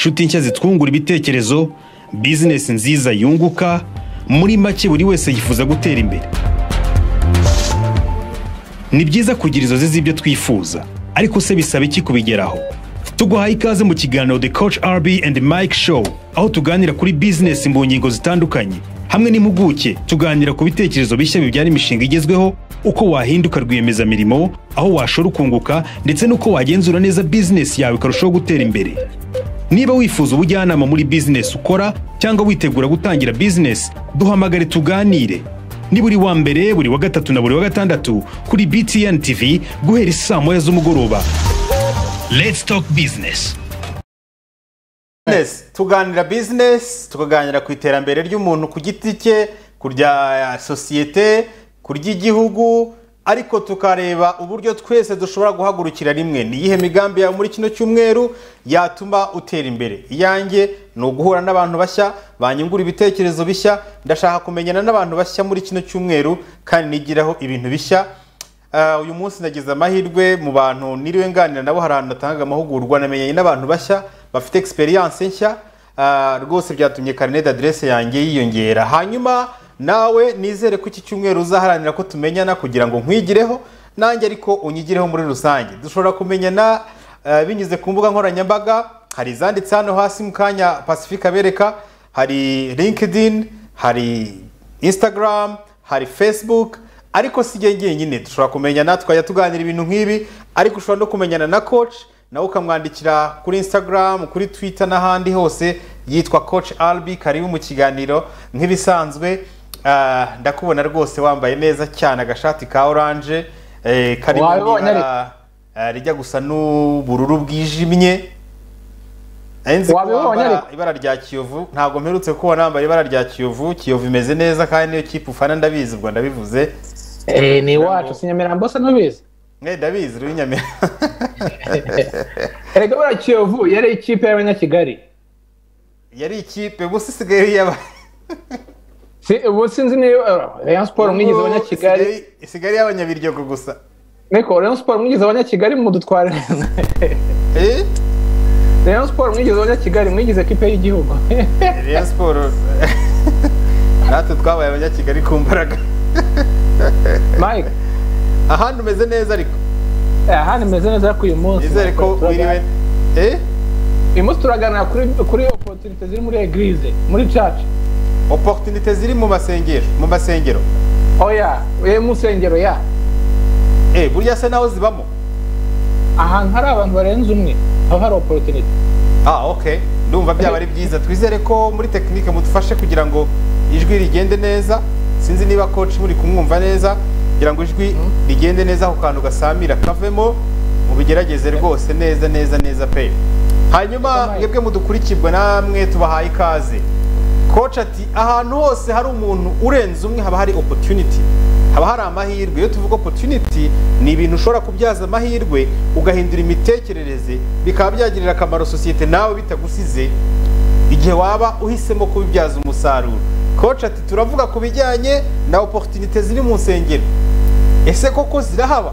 Inshuti nshya zitwungura ibitekerezo, bizinesi nziza yunguka. Muri make, buri wese yifuza gutera imbere. Ni byiza kugira inzozi z'ibyo twifuza, ariko se bisaba iki kubigeraho? Tuguhaye ikaze mu kiganiro The Coach RB and Mike Show, aho tuganira kuri bizinesi mu ngingo zitandukanye hamwe n'impuguke. Tuganira ku bitekerezo bishya bibyara imishinga igezweho, uko wahinduka rwiyemezamirimo, aho washora ukunguka, ndetse n'uko wagenzura neza bizinesi yawe ikarushaho gutera imbere. Niba wifuza ubujyanama muri bizinesi ukora cyangwa witegura gutangira bizinesi, duhamagare tuganire. Ni buri wa mbere, buri wa gatatu na buri wa gatandatu kuri BTN TV guhera saa 1 z'umugoroba. Let's talk business. Business. Tuganira business, tukaganira ku iterambere ry'umuntu ku giti cye, ku rya sosiyete, ku ry'igihugu, ariko tukareba uburyo twese dushobora guhagurukira rimwe. Ni iyihe migambi yawe muri kino cyumweru yatuma utera imbere? Iyanjye ni uguhura n'abantu bashya banyungura ibitekerezo bishya. Ndashaka kumenyana n'abantu bashya muri kino cyumweru kandi nigiraho ibintu bishya. Uyu munsi nagize amahirwe mu bantu niriwe nganira nabo, hari ahantu natanga amahugurwa, namenyanye n'abantu bashya bafite experience nshya. Rwose byatumye carnet d'adresse yanjye yiyongera. Hanyuma nawe nizere ko iki cyumweru uzaharanira ko tumenyana kugira ngo nkwigireho nanjye, ariko unyigireho muri rusange. Dushobora kumenyana binyuze ku mbuga nkoranyambaga, hari izanditse hano hasi mu kanya Pacifique abereka, hari LinkedIn, hari Instagram, hari Facebook. Ariko si jye njyenyine, dushobora kumenyana tukajya tuganira ibintu nk'ibi, ariko ushobora no kumenyana na coach, nawe ukamwandikira kuri Instagram, kuri Twitter n'ahandi hose, yitwa Coach Albi. Karibu mu kiganiro nk'ibisanzwe. Ndakubona rwose wambaye neza cyane, agashati ka orange karimo Wabibonye? n'ibara rijya gusa n'ubururu bwijimye. Nari nzi ko Wabibonye wambara ariko? ibara rya Kiyovu. Ntabwo mperutse kubona wambaye ibara rya Kiyovu. Kiyovu imeze neza kandi niyo kipe ufana, ndabizi, ubwo ndabivuze. Ni iwacu, si Nyamirambo se, ntubizi? Ndabizi, uri Nyamirambo. Erega buriya Kiyovu yari ikipe y'Abanyakigali. Yari ikipe gusa, isigaye yaba Si ubu sinzi niba Rayon Sport mwigize Abanyakigali. Isigaye y'Abanyabiryogo gusa. Niko, Rayon Sport mwigize Abanyakigali, mudutware neza. Eh. Rayon Sport mwigize Abanyakigali, mwigize ekipe y'igihugu. Rayon Sport, natwe twabaye Abanyakigali ku mbaraga. Mike. Ahandi umeze neza ariko? Ahandi meze neza, ariko uyu munsi Nizere ko wiriwe. Uyu munsi turaganira kuri opportunité ziri muri église, muri church. Opportunité ziri mu masengesho, mu masengero? Oya, mu nsengero ya. Burya se naho zibamo? Ahantu hari abantu barenze umwe haba hari opportunité. Ah, okay, ndumva byaba ari byiza. Twizere ko muri technique mudufashe kugira ngo ijwi rigende neza. Sinzi niba coach muri kumwumva neza, kugira ngo ijwi rigende neza, ako kantu gasamira kavemo, mubigerageze rwose neza neza neza pe. Hanyuma mwebwe mudukurikirwa, namwe tubahaye ikaze. Coach ati ahantu hose hari umuntu urenze umwe haba hari opportunity, haba hari amahirwe. Iyo tuvuga opportunity, ni ibintu ushobora kubyaza amahirwe, ugahindura imitekerereze, bikaba byagirira akamaro sosiyete nawe bitagusize, igihe waba uhisemo kubibyaza umusaruro. Coach ati turavuga ku bijyanye na opportunité ziri mu nsengero. Ese koko zirahaba?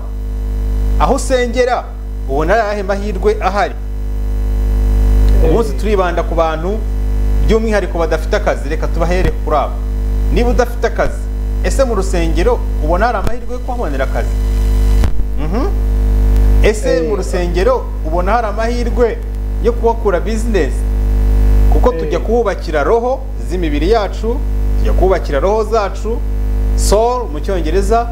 Aho usengera ubona ari ayahe mahirwe ahari? Umunsi turibanda ku bantu by'umwihariko badafite akazi. Reka tubahere kuri abo. Niba udafite akazi, ese mu rusengero ubona hari amahirwe yo kuhabonera akazi? Ese mu rusengero ubona hari amahirwe yo kuhakura bizinesi? Kuko tujya kuhubakira roho z'imibiri yacu, tujya kubakira roho zacu, soul mu Cyongereza,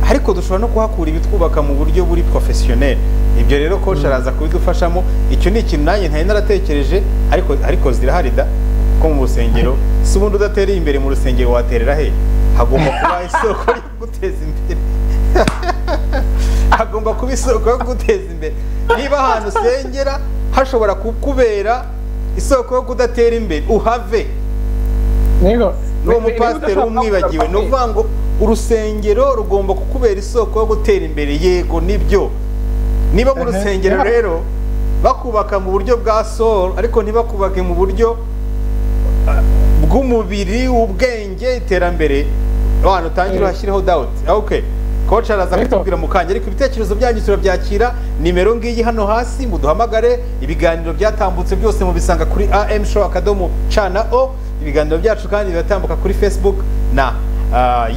ariko dushobora no kuhakura ibitwubaka mu buryo buri professionnel. Ibyo rero coach araza kubidufashamo. Icyo ni ikintu nanjye ntari naratekereje, ariko zirahari da, ko mu rusengero si ubundi udatereye imbere mu rusengero waterera he? Hagomba kuba isoko yo guteza imbere, hagomba kuba isoko yo guteza imbere. Niba ahantu usengera hashobora kukubera isoko yo kudatera imbere, uhave. N'uwo mupasiteri umwibagiwe. Ni ukuvuga ngo urusengero rugomba kukubera isoko yo gutera imbere. Yego, nibyo. Niba mu rusengero rero bakubaka mu buryo bwa soul, ariko ntibakubake mu buryo bw'umubiri, ubwenge, iterambere, abantu utangira uhashyireho doubt. Okay. Coach araza kutubwira mu kanya, ariko ibitekerezo byanyu turabyakira. Nimero ngiyi hano hasi, muduhamagare. Ibiganiro byatambutse byose mubisanga kuri AM Show akadomo C na O. Ibiganiro byacu kandi biratambuka kuri Facebook na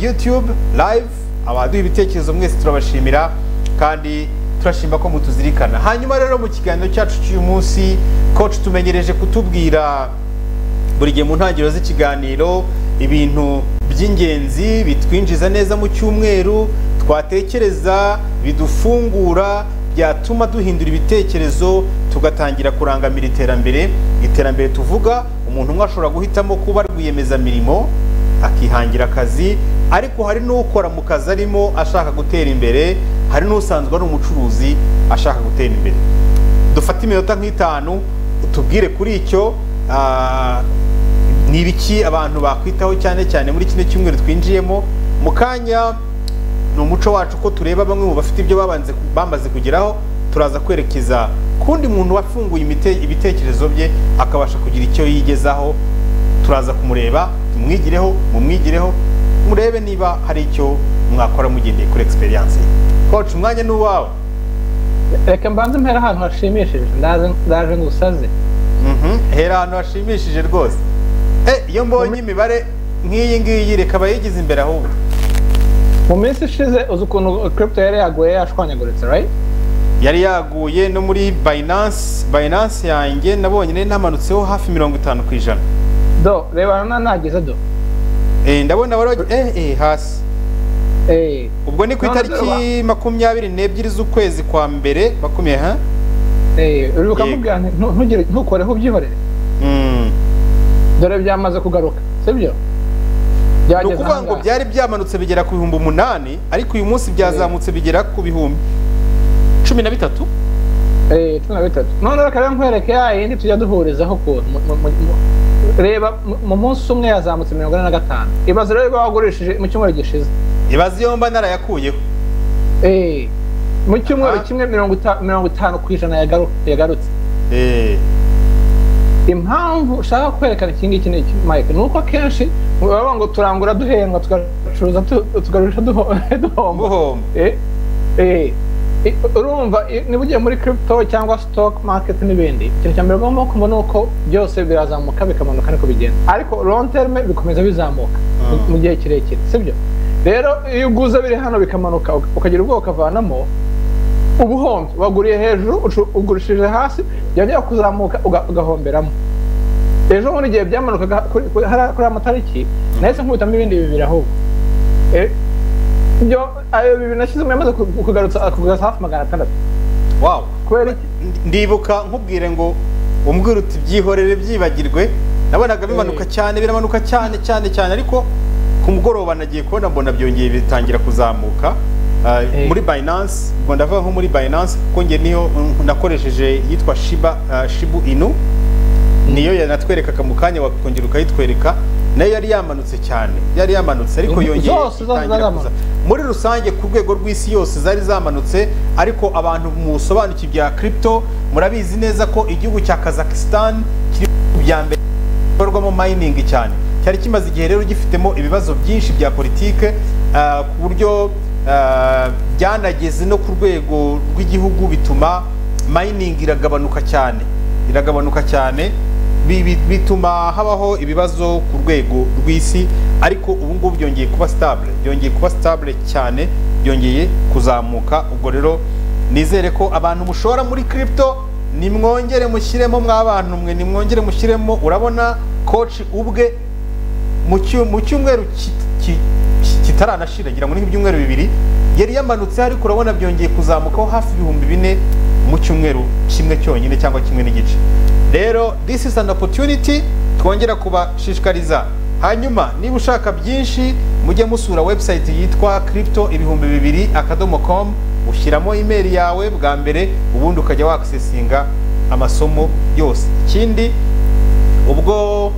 YouTube live. Abaduha ibitekerezo mwese turabashimira kandi turashima ko mutuzirikana. Hanyuma rero mu kiganiro cyacu cy'uyu munsi, coach tumenyereje kutubwira buri gihe mu ntangiriro z'ikiganiro ibintu by'ingenzi bitwinjiza neza mu cyumweru, twatekereza bidufungura, byatuma duhindura ibitekerezo tugatangira kurangamira iterambere. Iterambere tuvuga, umuntu umwe ashobora guhitamo kuba rwiyemezamirimo akihangira akazi, ariko hari n'ukora mu kazi arimo ashaka gutera imbere, hari n'usanzwe ari umucuruzi ashaka gutera imbere. Dufate iminota nk'itanu utubwire kuri icyo, ni ibiki abantu bakwitaho cyane cyane muri kino cyumweru twinjiyemo. Mu kanya ni umuco wacu ko tureba bamwe mu bafite ibyo bamaze kugeraho, turaza kwerekeza kundi muntu wafunguye ibitekerezo bye akabasha kugira icyo yigezaho. Turaza kumureba, tumwigireho, mumwigireho, murebe niba hari icyo mwakora mugendeye kuri experience ye. Coach, umwanya ni uwawe. Reka mbanze mpera ahantu hashimishije, ndaje ngusaze. Hera ahantu hashimishije rwose. Iyo mbonye imibare nk'iyi ngiyi reka bayigize imbere ahubwo. Mu minsi ishize uzi ukuntu crypto yari yaguye, yashwanyaguritse, right? Yari yaguye no muri Binance yanjye nabonye nari namanutseho hafi 50%. Do reba nageze do. Ndabona wari hasi. Ubwo ni ku itariki 22 z'ukwezi kwa mbere 20. Uri ukamubwira ntugire ntukoreho ubyihorere. Dore byamaze kugaruka, sibyo? Ni ukuvuga ngo byari byamanutse bigera ku 8000, ariko uyu munsi byazamutse bigera ku 13,000. 13. None reka nkwereke ya yindi tujya duhurizaho ukuntu. Reba mu munsi umwe yazamutse 45. Ibaze rero wagurishije mu cyumweru gishize. Ibaze iyo mba narayakuyeho. Mu cyumweru kimwe 50% yagarutse. Impamvu ushaka kwerekana iki ngiki ni iki, Mike, ni uko akenshi baba ngo turangura duhendwa, tugacuruza tugarurisha duhomba. Urumva niba ugiye muri crypto cyangwa stock market n'ibindi, ikintu cya mbere ugomba kumva ni uko byose birazamuka bikamanuka, niko bigenda, ariko long term bikomeza bizamuka mu gihe kirekire, sibyo? Rero iyo uguze biri hano bikamanuka ukagira ubwoba ukavanamo, ubuhombye waguriye hejuru ugurishije hasi, byongera kuzamuka ugahomberamo. Ejo bundi igihe byamanukaga kuri amatariki nahise nkubitamo ibindi bibiri ahubwo. Ibyo ayo bibiri nashyizemo yamaze kugarutsa hafi 600. Wow. Kubera iki? Ndibuka nkubwire ngo umbwire uti byihorere byibagirwe, nabonaga bimanuka cyane, biramanuka cyane cyane cyane, ariko ku mugoroba nagiye kubona mbona byongeye bitangira kuzamuka. Muri Binance, ubwo ndavuga nko muri Binance kuko nge niyo nakoresheje yitwa Shiba Shibu Inu, niyo yanatwerekaga mu kanya wakongera ukayitwereka, nayo yari yamanutse cyane, yari yamanutse ariko yongeye itangira kuza. Muri rusange ku rwego rw'isi yose zari zamanutse, ariko abantu musobanukiwe bya crypto murabizi neza ko igihugu cya Kazakhstan kiri mu bya mbere bikorwamo mining cyane, cyari kimaze igihe rero gifitemo ibibazo byinshi bya politike, ku buryo byanageze no ku rwego rw'igihugu bituma mining iragabanuka cyane, iragabanuka cyane, bituma habaho ibibazo ku rwego rw'isi. Ariko ubu ngubu byongeye kuba stable, byongeye kuba stable cyane, byongeye kuzamuka. Ubwo rero nizere ko abantu mushora muri crypto nimwongere mushyiremo, mwabantu mwe nimwongere mushyiremo. Urabona coach ubwe mu cyumweru kitaranashira, ngira ngo ni ibyumweru bibiri yari yamanutse, ariko urabona byongeye kuzamukaho hafi 4000 mu cyumweru kimwe cyonyine cyangwa kimwe n'igice. Rero this is an opportunity twongera kubashishikariza. Hanyuma niba ushaka byinshi mujye musura website yitwa crypto2000.com, ushyiramo email yawe bwa mbere, ubundi ukajya waccessinga amasomo yose. Ikindi ubwo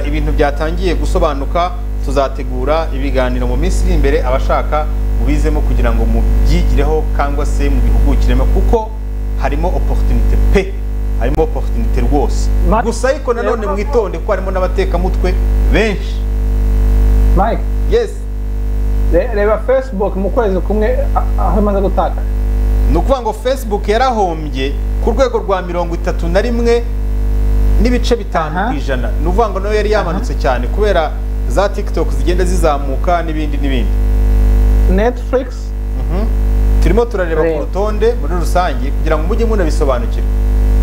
ibintu byatangiye gusobanuka, tuzategura ibiganiro mu minsi iri imbere, abashaka mubizemo kugira ngo mubyigireho cyangwa se mubihugukiremo, kuko harimo opportunité pe, harimo opportunité rwose. Gusa ariko nanone mwitonde ko harimo n'abatekamutwe benshi. Mike, yes, Reba Facebook mu kwezi kumwe aho imaze gutaka. Ni ukuvuga ngo Facebook yarahombye ku rwego rwa 31.5%. Ni ukuvuga ngo nayo yari yamanutse cyane kubera za TikTok zigenda zizamuka n'ibindi n'ibindi. Netflix. Turimo turareba ku rutonde muri rusange kugira ngo mujye munabisobanukirwa.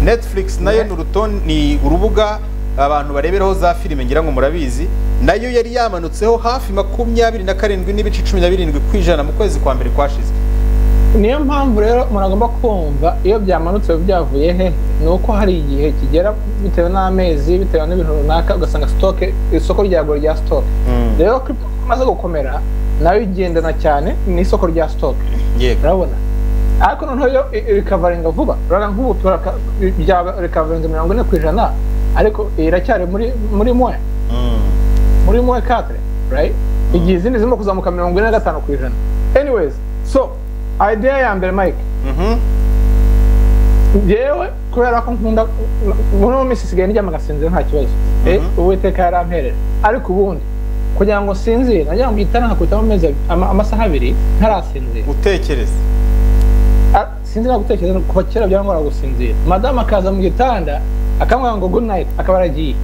Netflix nayo ni urutonde, ni urubuga abantu bareberaho za filime, ngira ngo murabizi, nayo yari yamanutseho hafi 27.17% mu kwezi kwa mbere kwashize. Niyo mpamvu rero umuntu agomba kumva iyo byamanutse byavuye he, ni uko hari igihe kigera bitewe n'amezi, bitewe n'ibintu runaka, ugasanga stock, isoko ryagura rya stock. Rero crypto imaze gukomera nayo igendana cyane n'isoko rya stock. Urabona, ariko noneho yo recoveringa vuba. Urabona nk'ubu byaba recoveringa 40%, ariko iracyari muri mwe muri mwe 4, right? Igihe izindi zirimo kuzamuka 45%. Anyways, so idea ya mbere, Mike, yewe kubera ko nkunda muri ino minsi isigaye ndyama ngasinzira nta kibazo, Uwiteka yaramperera. Ariko ubundi kugira ngo nsinzire najya mu gitanda nkakubitamo amezi amasaha 2 ntarasinzira. Utekereza? Sinzira gutekereza, kuva kera byangora gusinzira. Madamu akaza mu gitanda akambwira ngo good night, akaba aragiye.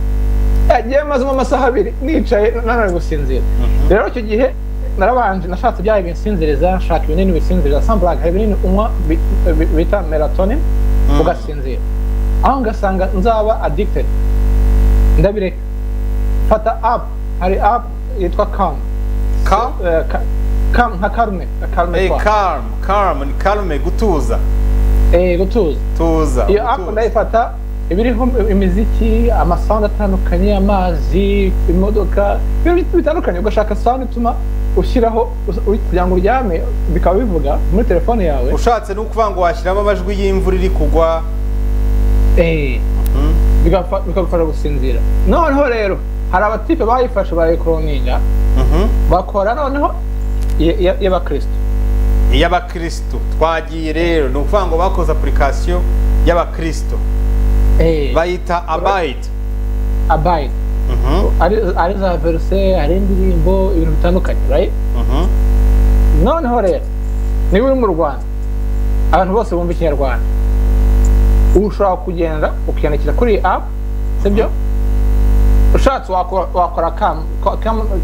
Yagiye mazemo amasaha 2 nicaye nananiwe gusinzira. Rero icyo gihe narabanje nashatse byaye binsinziriza, nshaka ibinini bisinziriza, sample hari ibinini unywa bita melatonin ugasinzira. Aho ngasanga nzaba addicted, ndabireka. Fata app, hari app yitwa Calm. Calm? Calm nka calme, calme kwa. Calm, calm ni calme, gutuza. Gutuza. Tuza. Iyo app ndayifata, ibiriho imiziki, amasound atandukanye, amazi, imodoka, ibintu bitandukanye, ugashaka sound ituma ushyiraho kugira ngo uryame, bikaba bivuga muri telefone yawe. Ushatse no kuvuga ngo washyiramo amajwi y'imvura iri kugwa, bikagufasha gusinzira. Noneho rero hari abatipe bayifashe bayikoroninga, bakora noneho y'abakristo. Y'abakristo twagiye rero, ni ukuvuga ngo bakoze application y'abakristo bayita Abide. Abide. Ari za verse, ari indirimbo, ibintu bitandukanye, right? Noneho rero niba uri mu Rwanda, abantu bose bumva Ikinyarwanda, ushobora kugenda ukiyandikira kuri iyi app, sibyo? Ushatse wakora Calm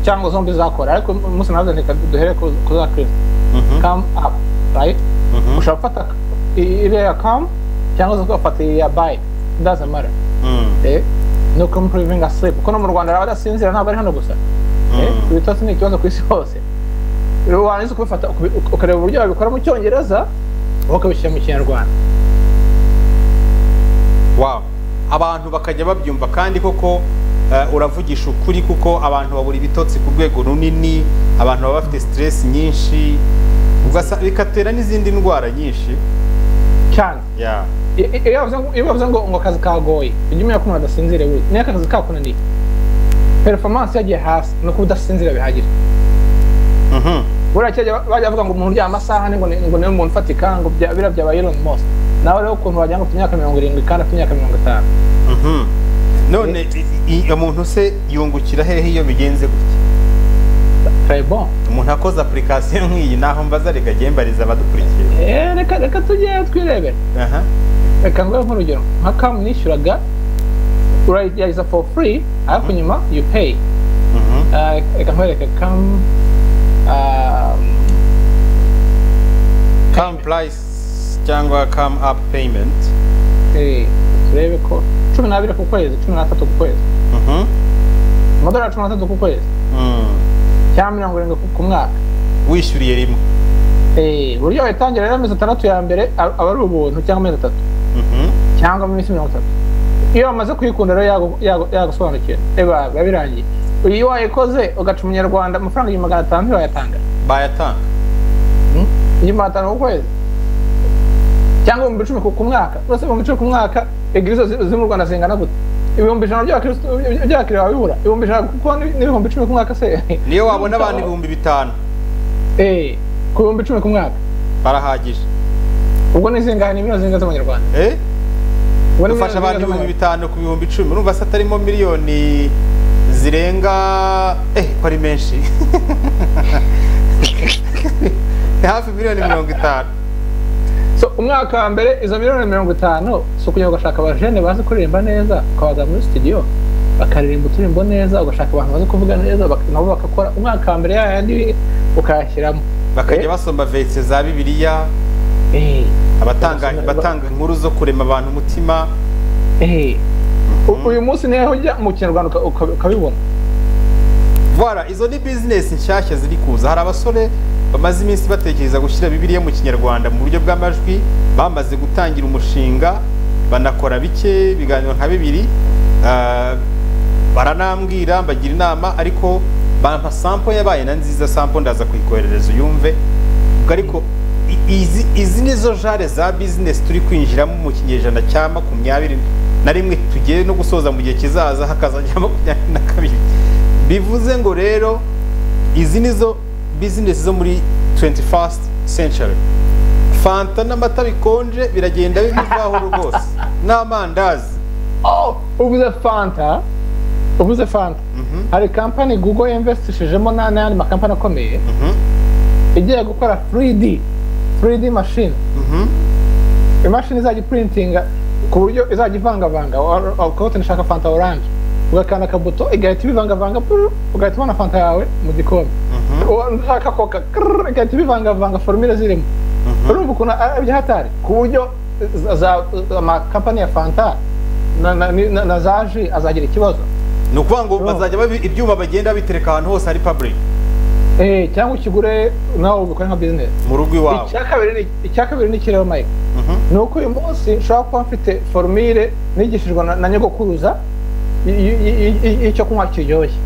cyangwa zombi zakora, ariko umunsi nazo reka duhere ku za Kristo. Calm app, right? Ushobora gufata iriya Calm cyangwa se ugafata iya Abide, doesn't matter. No improving sleep, kuko no mu Rwanda abadasinzira ntabwo ari hano gusa. Ibitotsi ni ikibazo ku isi hose. Warangiza kubifata ukareba uburyo babikora mu Cyongereza ukabishyira mu Kinyarwanda. Wow, abantu bakajya babyumva. Kandi koko uravugisha ukuri, kuko abantu babura ibitotsi ku rwego runini, abantu baba bafite stress nyinshi, bigatera n'izindi ndwara nyinshi cyane. Iyo bavuze ngo akazi kagoye, ujye umenya ko umuntu adasinziriye buri niyo akazi kakunaniye, performance yagiye hasi, ni uko udasinzira bihagije. Buriya bajya bavuga ngo umuntu uryama amasaha ane ngo niwe muntu ufatika, ngo biriya byaba Elon Musk. Nawe rero ukuntu wagira ngo ufite imyaka 70 kandi afite imyaka 50. None umuntu se yungukira hehe iyo bigenze gutya? Très bon. Umuntu akoze application nk'iyi, naho mbaza reka gembariza abadukurikiye. Reka tujye twirebera. Reka nguhe nk'urugero, nka Calm nishyuraga urayigerageza for free, ariko nyuma you pay. Reka nkwereke Calm, Calm price cyangwa Calm app payment. Turebe ko 12 ku kwezi, 13 ku kwezi. Amadolari 13 ku kwezi. Cyangwa 70 ku mwaka. Wishyuriye rimwe. Buryo watangira rero amezi 6 ya mbere aba ari ubuntu, cyangwa amezi 3. Cyangwa iminsi 30. Iyo wamaze kuyikunda rero yagusobanukira, biba birangiye. Iyo wayikoze ugaca umunyarwanda amafaranga 500 ntiwayatanga. Bayatanga. 500 ku kwezi cyangwa 10,000 ku mwaka. Uretse 10,000 ku mwaka, egirizo ziri mu Rwanda zingana gute? 100,000 by'abakristo by'abakiriya babibura. 100,000 kuko ni 10,000 ku mwaka se. Niyo wabona abantu 5,000. Ku 10,000 ku mwaka barahagije. Ubwo ni zingahe? Ni miliyoni zingahe z'amanyarwanda? Ufasha abantu 5,000 ku 10,000, urumva se atarimo miliyoni zirenga ko ari menshi. Ni hafi miliyoni 50. So umwaka wa mbere izo miliyoni 50, si ukugira ngo ugashaka abajene bazi kuririmba neza, ukabaza muri studio bakaririmba uturirimbo neza, ugashaka abantu bazi kuvuga neza, nabo bagakora umwaka wa mbere yayandi ukayashyiramo. Bakajya basoma verse za Bibiliya, abatanga batanga inkuru zo kurema abantu umutima. Uyu munsi niho ujya mu Kinyarwanda ukabibona. Voilà, izo ni business nshyashya ziri kuza. Hari abasore bamaze iminsi batekereza gushyira Bibiliya mu Kinyarwanda mu buryo bw'amajwi, bamaze gutangira umushinga, banakora bike, ibiganiro nka bibiri. Baranambwira, mbagira inama, ariko bampa sample yabaye na nziza. Sample ndaza kuyikoherereza uyumve. Ubwo ariko izi nizo genre za business turi kwinjiramo mu kinyejana cya 21 tugiye no gusoza, mu gihe kizaza hakazajya 22. Bivuze ngo rero izi nizo business zo muri 21st century. Fanta n'amata bikonje biragenda bivaho rwose, n'amandazi. Oh, uvuze Fanta, uvuze Fanta. Hari kampani Google yinvestishijemo n'ayandi makampani akomeye igiye gukora 3D machine, imashini izajya iprintinga ku buryo izajya ivangavanga. Ukaba nshaka Fanta orange, ugakanda akabuto igahita ibivangavanga, puru, ugahita ubona Fanta yawe mu gikombe. Ushaka Coca, krrr, igahita ibivangavanga formule zirimo. Urumva ukuntu ari ibyahatari, ku buryo amakampani ya Fanta na za jus azagira ikibazo. Ni ukuvuga ngo bazajya ibyuma bagenda bitereka ahantu hose hari public. Cyangwa ukigure nawe ubikore nka business mu rugo iwawe. Icya kabiri ni ikirero, Mike, ni uko uyu munsi nshobora kuba mfite formule nigishijwe na nyogokuruza y'icyo kunywa kiryoshye.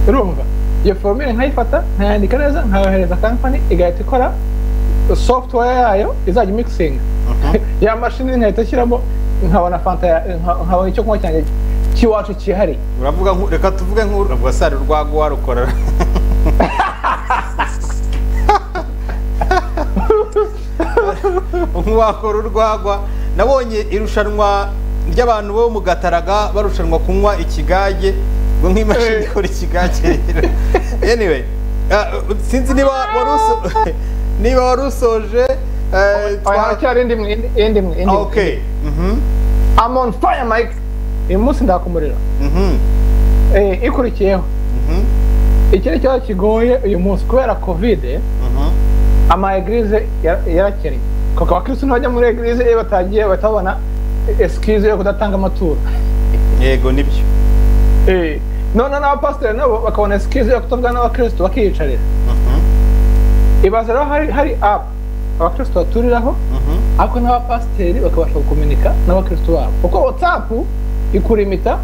Urumva iyo formule nkayifata, nkayandika neza, nkayohereza kampani, igahita ikora software yayo izajya mixing ya mashini, nkahita ashyiramo, nkabona Fanta, nkabona icyo kunywa cyanjye cy'iwacu cyihariye. Uravuga reka tuvuge nk'uravuga sari urwagwa warukora. Nk'uwakora urwagwa, nabonye irushanwa ry'abantu bo mu Gataraga barushanwa kunywa ikigage, ngo nk'imashini ikora ikigage rero. Anyway, sinzi niba wari usoje. Oya, haracyari indi imwe, indi imwe, indi imwe. Okay. I'm on fire, Mike. Uyu munsi ndakumurira. Ikurikiyeho, iki ni ikibazo kigoye uyu munsi kubera COVID. Ama église yarakennye kuko abakristo ntibajya muri église, iyo batagiye batabona excuse yo kudatanga amaturo. Yego, nibyo. None n'abapasiteri nabo bakabona excuse yo kutavugana n'abakristo, bakiyicarira. Ibaze rero hari app abakristo baturiraho, ariko n'abapasiteri bakabasha gukominika n'abakristo babo, kuko WhatsApp ikurimita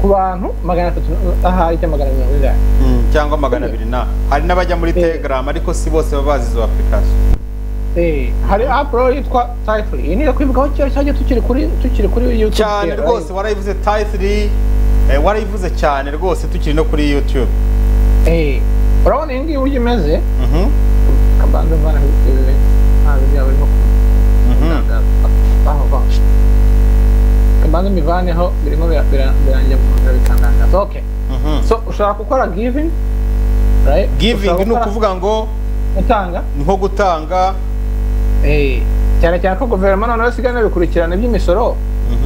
ku bantu 300 ahari cyangwa 240. Cyangwa 200, na hari n'abajya muri Telegram, ariko si bose baba bazi izo application. Hari app rero yitwa Tithely. Iyi niyo kwivugaho kera cyajya tukiri kuri YouTube. Cyane. Kera, Rwose warayivuze Tithely, warayivuze cyane rwose tukiri no kuri YouTube. Urabona iyi ngiyi uburyo imeze. Kabanza mvana ibi ntabwo byaba birimo aho baho, kabanza mbivaneho, birimo biranjya mu nzira bikandangaza. Okay. So ushobora gukora giving, right? Giving Ushobora ni ukuvuga ngo gutanga. Ni nko gutanga. Cyane cyane ko guverinoma noneho isigaye inabikurikirana iby'imisoro,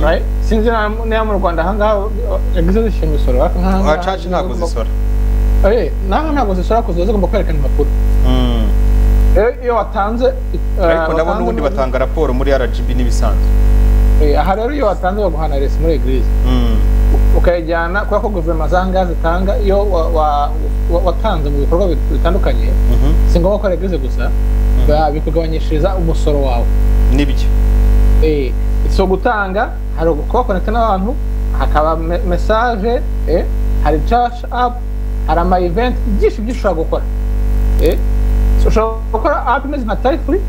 right? Sinzi niba mu Rwanda ahangaha yagize zishyura imisoro, ariko nk'ahangaha Church ntabwo zisora. Naho ntabwo zisora, kuko ziba zigomba kwerekana impapuro. Rero iyo watanze Ariko nabo watanze n'ubundi batanga raporo muri RGB n'ibisanzwe. Aha rero iyo watanze baguha na resi muri église, ukayijyana, kubera ko guverinoma za zitanga iyo watanze mu bikorwa bitandukanye. Si ngombwa ko ari église gusa, bikugabanyishiriza umusoro wawe. Nibyo. So gutanga, hari kuba connecté n'abantu, hakaba message, hari church app, hari ama event byinshi byinshi ushobora gukora. So ushobora gukora app imeze nka Tithely,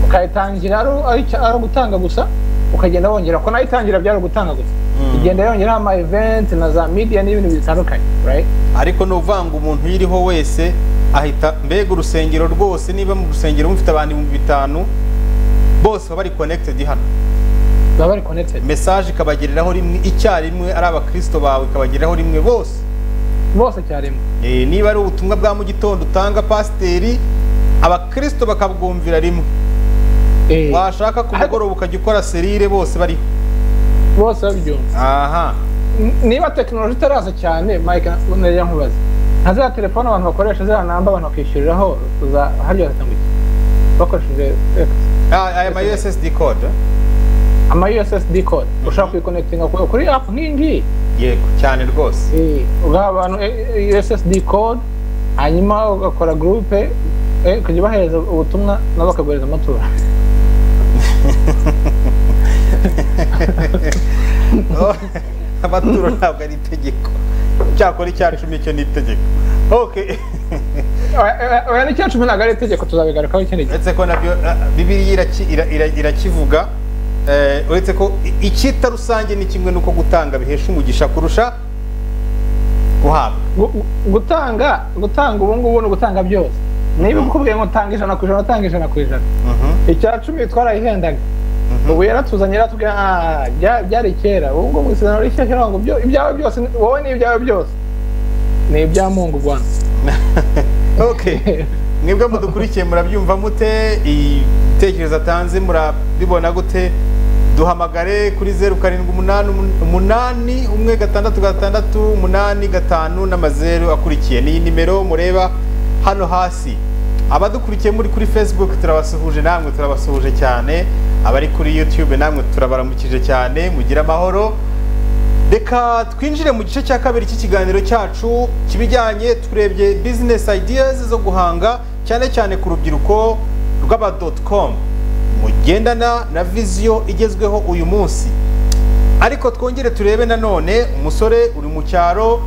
ukayitangira ari ugutanga gusa, ukagenda wongera, ko nayo itangira byari ugutanga gusa, igenda yongeraho ama event na za media n'ibintu bitandukanye, right? Ariko ni ukuvuga ngo umuntu uyiriho wese ahita, mbega urusengero rwose, niba mu rusengero mufite abantu 5000, bose baba bari connected hano. Baba bari connected. Message ikabagereraho rimwe icyarimwe, ari abakristo bawe ikabagereraho rimwe bose. Bose cyarimwe. Niba ari ubutumwa bwa mu gitondo utanga pasiteri, abakristo bakabwumvira rimwe. Washaka ku mugoroba ukajya ukora serire bose bariho. Bose babyumva. Aha. Niba tekinoloji itaraza cyane, Mike, nari nkubaza. Nka za telefone abantu bakoresha za namba abantu bakishyuriraho za harya batanga iki? Bakoresheje aya ma USSD code. Ama USSD code ushaka kuyiconnectinga kuri app nk'iyi ngiyi. Yego cyane rwose. Ugaha abantu USSD code hanyuma ugakora groupe ukajya ubahereza ubutumwa nabo bakaguhereza amaturo. Amaturo ntabwo ari itegeko. Cyakora icya 10 cyo ni itegeko. Okay. Oya, n'icya 10 ntabwo ari itegeko, tuzabigarukaho ikindi gihe. Uretse ko nabyo Bibiliya irakivuga, uretse ko icyita rusange ni kimwe nuko gutanga bihesha umugisha kurusha guhabwa. Gutanga ubu ngubu ni ugutanga byose. Niba ukubwiye ngo tanga 100%, tanga 100%. 10% twarayihendaga. Ubu yaratuzanye yaratubwira byari kera. Ubu ngubu isezerano rishya ngo ibyawe byose wowe ni ibyawe byose. Ni ibya Mungu Bwana. Okay. Mwebwe mudukurikiye murabyumva mute? Ibitekerezo atanze murabibona gute? Duhamagare kuri 078 1 6 6 8 5 n'amazeru akurikiye. Ni nimero mureba hano hasi. Abadukurikiye muri kuri Facebook turabasuhuje, namwe turabasuhuje cyane. Abari kuri YouTube namwe turabaramukije cyane, mugira amahoro. Reka twinjire mu gice cya kabiri cy'ikiganiro cyacu kibijyanye turebye business ideas zo guhanga cyane cyane ku rubyiruko rw'aba.com mugendana na vision igezweho uyu munsi. Ariko twongere turebe nanone umusore uri mu cyaro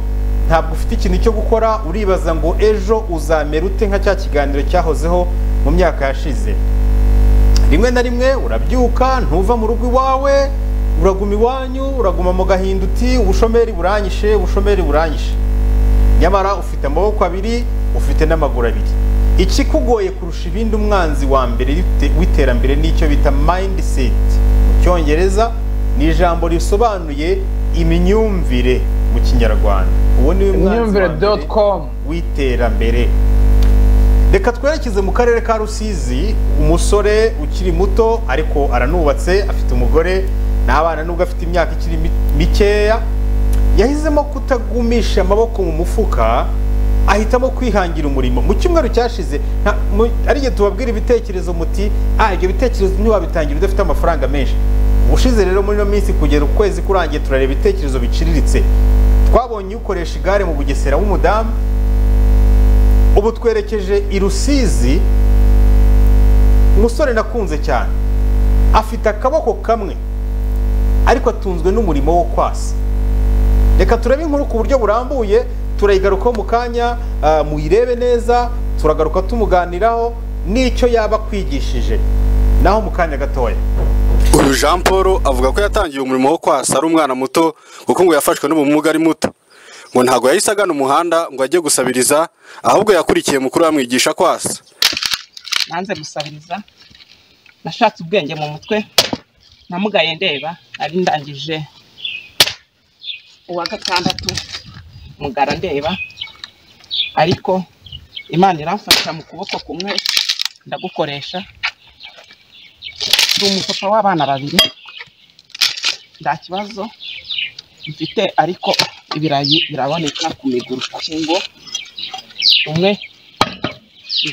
ntabwo ufite ikintu cyo gukora, uribaza ngo ejo uzamera ute nka cya kiganiro cyahozeho mu myaka yashize. Rimwe na rimwe urabyuka ntuva mu rugo iwawe, uraguma iwanyu, uraguma mu gahinda uti ubushomeri buranyishe, ubushomeri buranyishe. Nyamara ufite amaboko abiri, ufite n'amaguru abiri. Ikikugoye kurusha ibindi, umwanzi wa mbere w'iterambere n'icyo bita mindset mu Cyongereza, ni ijambo risobanuye imyumvire mu Kinyarwanda. Uwo ni umwanzi wa mbere w'iterambere. Reka twerekeze mu karere ka Rusizi, umusore ukiri muto ariko aranubatse, afite umugore n'abana nubwo afite imyaka ikiri mikeya, yahisemo kutagumisha amaboko mu mufuka, ahitamo kwihangira umurimo. Mu cyumweru cyashize ari igihe tubabwira ibitekerezo muti ibyo bitekerezo ntiwabitangira udafite amafaranga menshi. Ubushize rero muri no minsi kugera ukwezi kurangiye turareba ibitekerezo biciriritse. Twabonye ukoresha igare mu Bugesera w'umudamu, ubu twerekeje i Rusizi. Umusore nakunze cyane, afite akaboko kamwe ariko atunzwe n'umurimo wo kwasa. Reka turebe inkuru ku buryo burambuye, turayigarukaho mu kanya, muyirebe neza, turagaruka tumuganiraho n'icyo yaba kwigishije naho mu kanya gatoya. Uyu Jean Paul avuga ko yatangiye umurimo wo kwasa ari umwana muto, kuko ngo yafashwe n'ubumuga ari muto. Ngo ntago yahise agana umuhanda ngo ajye gusabiriza, ahubwo yakurikiye mukuru amwigisha kwasa. Nanze gusabiriza, nashatse ubwenge mu mutwe, namugaye ndeba, nari ndangije uwa gatandatu mugara ndeba, ariko Imana iramfasha mu kuboko kumwe ndagukoresha. Ndi umupapa w'abana babiri, nta kibazo mfite, ariko ibirayi biraboneka ku miguru. Ngo umwe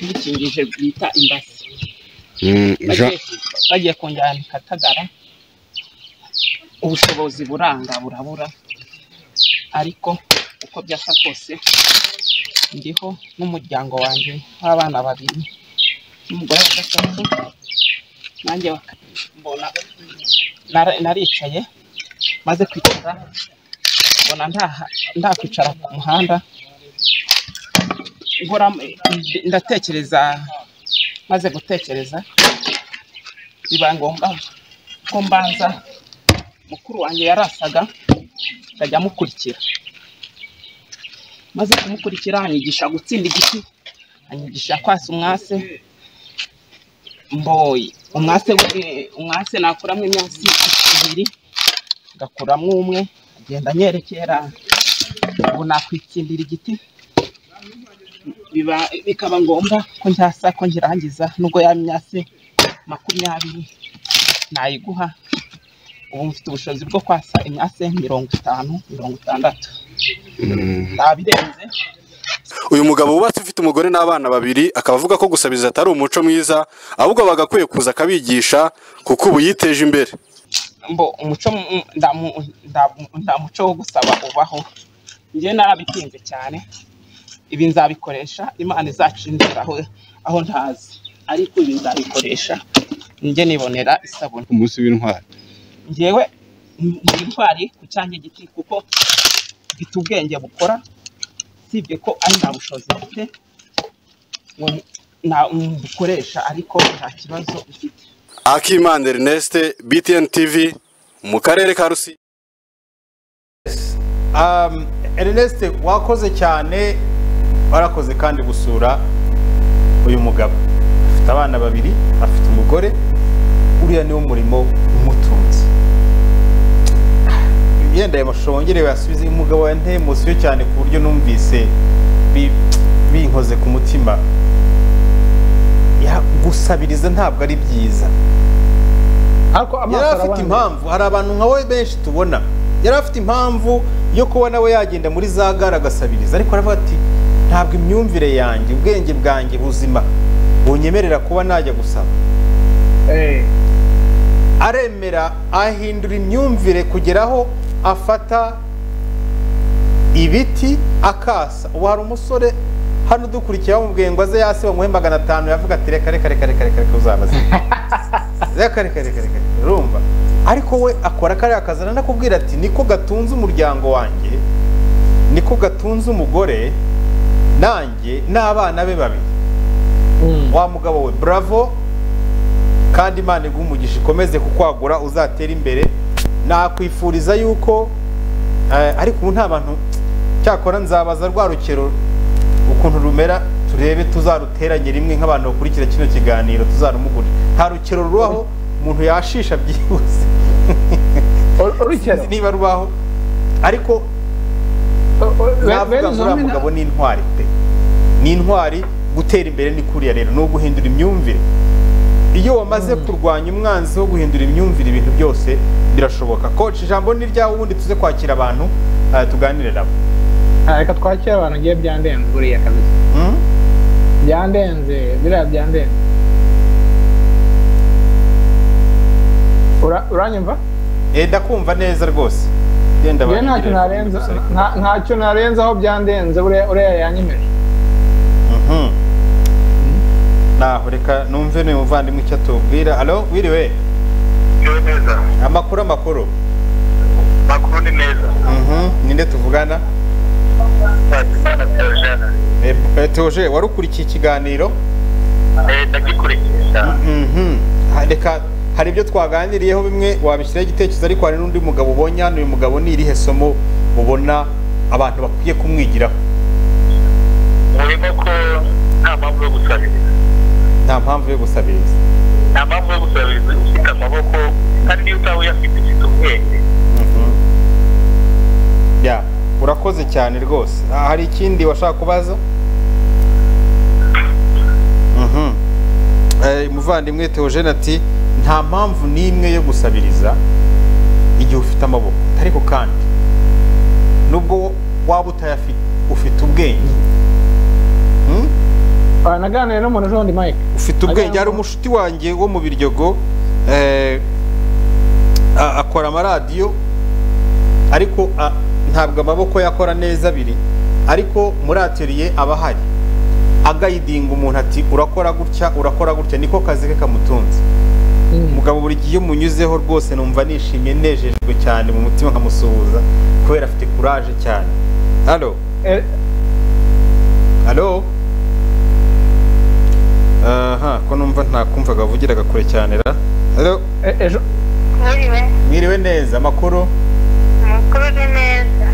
ndikingije bita imbasi. Bagiye kunjyana Katagara, ubushobozi buranga burabura, ariko uko byasa kose ndiho n'umuryango wanjye w'abana babiri n'umugore wa gatatu. Nanjye mbona naricaye, maze kwicara mbona ndakwicara ku muhanda, nkora ndatekereza, maze gutekereza biba ngombwa ko mbanza mukuru wanjye yarasaga ndajya mukurikira. Maze kumukurikira anyigisha gutsinda igiti, anyigisha kwasa umwase. Mboyi umwase nakuramo imyasi ibiri ngakuramo umwe, agenda anyerekera Ubu nakwitsindira igiti bikaba ngombwa ko njyasa ko ngirangiza, nubwo ya myase 20 nayiguha. Ubu mfite ubushobozi bwo kwasa imyase 50, 60 ntabirenze. Uyu mugabo wubatse ufite umugore n'abana babiri akaba avuga ko gusabiriza atari umuco mwiza, ahubwo bagakwiye kuza akabigisha kuko ubu yiteje imbere. Mbo umuco nda muco wo gusaba ubaho, njye narabitinze cyane. Ibi nzabikoresha Imana izacindira aho ntazi, ariko ibi nzabikoresha njye nibonera isabune. Umunsi w'intwari njyewe ndi intwari ku cyanjye giti, kuko mfite ubwenge bukora, sibye ko ari nta bushobozi mfite ngo bukoresha, ariko nta kibazo mfite. Akimana Ernest, BTN TV, mu karere ka Rusizi. Ernest, wakoze cyane, warakoze kandi gusura uyu mugabo. Afite abana babiri, afite umugore, uriya niwo murimo umutunze. Yenda ayo mashusho wongere wasubize. Umugabo yanteye emosiyo cyane ku buryo numvise binkoze ku mutima. Gusabiriza ntabwo ari byiza. Yari afite impamvu, hari abantu nka we benshi tubona. Yari afite impamvu yo kuba nawe yagenda muri za gare agasabiriza, ariko aravuga ati ntabwo imyumvire yanjye, ubwenge bwanjye buzima bunyemerera kuba najya gusaba. Aremera ahindura imyumvire kugeraho afata ibiti akasa. Ubu hari umusore hano dukurikiye bamubwiye ngo aze yase bamuhe 500, yavuga ati reka reka reka reka reka uzabaze, reka reka reka reka, urumva. Ariko we akora kariya kazi, aranakubwira ati niko gatunze umuryango wanjye, niko gatunze umugore nanjye n'abana be babiri. Wa mugabo we, bravo, kandi Imana iguhe umugisha, ikomeze kukwagura, uzatera imbere. Nakwifuriza yuko ariko ubu nta bantu cyakora, nzabaza rwa rukero ukuntu rumera, turebe tuzaruteranye rimwe nk'abantu bakurikira kino kiganiro, tuzarumugure. Nta rukero rubaho umuntu yashisha byihuse, niba rubaho, ariko navuga ngo uriya mugabo ni intwari pe, ni intwari. Gutera imbere ni kuriya rero, ni uguhindura imyumvire. Iyo wamaze kurwanya umwanzi wo guhindura imyumvire, ibintu byose birashoboka. Coach, ijambo ni ryawe, ubundi tuze kwakira abantu tuganire nabo. Reka twakire abantu. Ngiye byandenze buriya kabisa, byandenze biriya, byandenze. Uranyumva? Ndakumva neza rwose. Ntacyo narenze aho byandenze, uriya yanyemeje. Naho reka numve ni umuvandimwe icyo atubwira. Alo, wiriwe? Neza. Amakuru amakuru. Makuru ni meza. Ninde tuvugana? Theogene, wari ukurikiye ikiganiro? Ndagikurikiye cyane. Reka hari ibyo twaganiriyeho bimwe wabishyiraho igitekerezo, ariko hari n'undi mugabo ubonye hano. Uyu mugabo ni irihe somo ubona abantu bakwiye kumwigiraho? Murimo ko nta mpamvu yo gusabiriza. Nta mpamvu yo gusabiriza. Nta mpamvu yo gusabiriza, ufite amaboko, kandi niyo utaba uyafite ufite ubwenge. Ya, urakoze cyane rwose. Hari ikindi washaka kubaza? Umuvandimwe Theogene ati nta mpamvu n'imwe yo gusabiriza igihe ufite amaboko, ariko kandi nubwo waba utayafite ufite ubwenge. Naganiriye n'umuntu ejo bundi, Mike. Ufite ubwenge. Hari umushuti wanjye wo mu Biryogo, akora amaradiyo, ariko ntabwo amaboko yakora neza abiri, ariko muri atelier aba ahari agayidinga umuntu ati urakora gutya, urakora gutya, niko kazi ke kamutunze. Umugabo buri gihe iyo munyuzeho rwose numva nishimye, nejejwe cyane mu mutima, nkamusuhuza kubera afite courage cyane. Allo, allo. Aha, ko numva ntakumvaga avugiraga kure cyane ra. Allo. Ejo mwiriwe neza. Amakuru? Amakuru ni meza.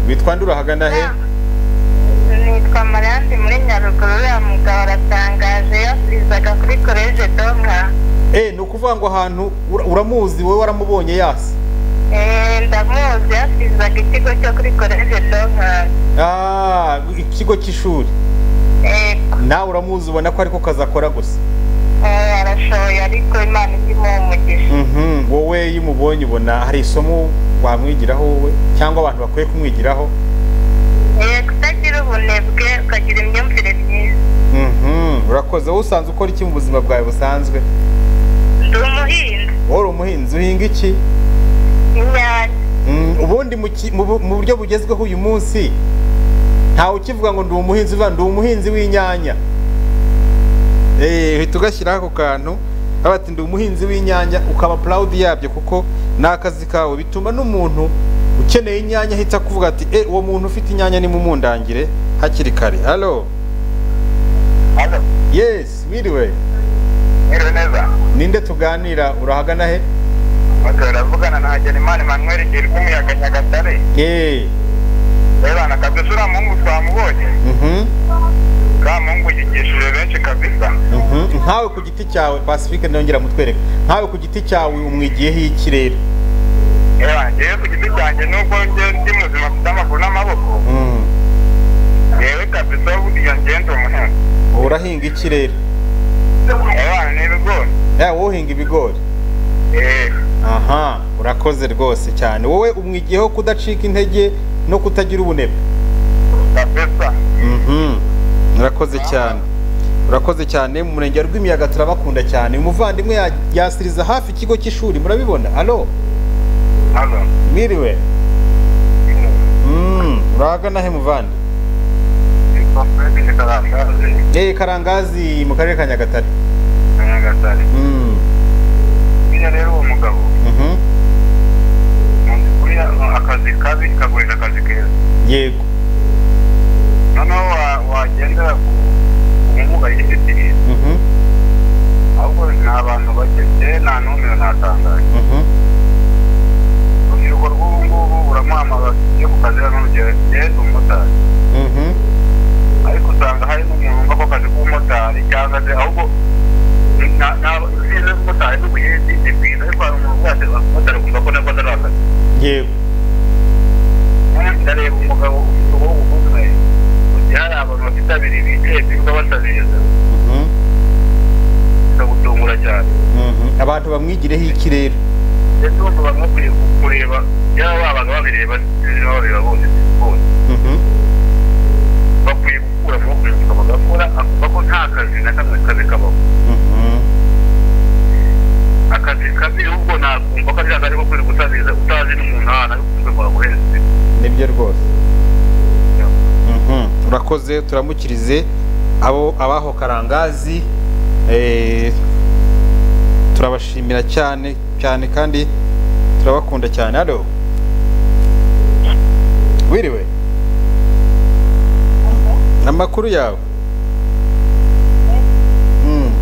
Witwa nde, urahagana he? Nitwa Marianne muri Nyaruguru. Uriya mugabo aratangaje, yasirizaga kuri College Donka. Ni ukuvuga ngo ahantu uramuzi wowe, waramubonye yasi? Ndamuzi, yasirizaga ikigo cyo kuri College Donka. Ah, ikigo cy'ishuri. Nawe uramuzi, ubona ko ariko kazi akora gusa. Arashoboye, ariko Imana imuha umugisha. Wowe iyo umubonye ubona hari isomo wamwigiraho wowe cyangwa abantu bakwiye kumwigiraho? Kutagira ubunebwe, ukagira imyumvire myiza. Urakoze. Wowe usanzwe ukora iki mu buzima bwawe busanzwe? Ndi umuhinzi. Wowe uri umuhinzi, uhinga iki? Inyanya. Ubundi mu buryo bugezweho uyu munsi ntawe ukivuga ngo ndi umuhinzi, uvuga ndi umuhinzi w'inyanya. Uhita ugashyiraho ako kantu bati ndi umuhinzi w'inyanya, ukaba proud yabyo kuko ni akazi kawe. Bituma n'umuntu ukeneye inyanya ahita kuvuga ati uwo muntu ufite inyanya nimumundangire hakiri kare. Halo. Halo. Yes, wiriwe. Mwiriwe neza. Ninde tuganira, urahagana he? Turavugana na Hagenimana Emmanuel Girwimiyaga Nyagatare. Rero kabisa uriya muhungu twamubonye. Uriya muhungu yigishije benshi kabisa. Nkawe ku giti cyawe, Pacifique ndongera mutwereka. Nkawe ku giti cyawe umwigiyeho iki rero? Ngewe ku giti cyanjye nubwo ndi muzima mfite amaguru n'amaboko. Ngewe kabisa buriya ngenda umuhinzi. Urahinga iki rero? Ni ibigori. Wowe uhinga ibigori? Aha, urakoze rwose cyane. Wowe umwigiyeho kudacika intege no kutagira ubunebwe. Kabisa. Urakoze cyane. Urakoze cyane. Mu murenge wa Rwimiyaga turabakunda cyane. Umuvandimwe yasiriza hafi ikigo cy'ishuri, murabibona. Halo. Halo. Mwiriwe. Urahagana he muvandi? Karangazi mu karere ka Nyagatare. Nyagatare. Rero uwo mugabo akazi kabi kagurisha akazi keza. Yego. Noneho wagendera ku bumuga yifitiye, ahubwo ni abantu bake, nta n'umwe natangaye. Urubyiruko rw'ubu ngubu uramuhamagara iyo ku kazi hano genda umumotari, ariko usanga hari n'umuntu wumva ko akazi k'umumotari cyangwa se ahubwo umumotari n'ubuhinzi ni bwiza, ariko hari umuntu wese umumotari akumva ko nabwo atari akazi. Yego. Ndareba umugabo ufite ubwonko bumwe, hari abantu bafite abiri bicaye birirwa basabiriza, bikagutungura cyane. Abantu bamwigireho iki rero? Ndetse bumva bamwe bakwiye kureba, yaba babaga babireba babireba bose bose, bakwiye gukura amaboko mu mufuka bagakora, akumva ko nta kazi na kamwe kabi kabaho. Akazi kabi ahubwo nakumva ko ari akazi ko kwirirwa usabiriza utazi n'umuntu ahantu ari kumva ngo aguhereze. Nibyo rwose. Urakoze, turamukirize abo abaho Karangazi. Turabashimira cyane cyane kandi turabakunda cyane. Halo. Wiriwe. Amakuru yawe?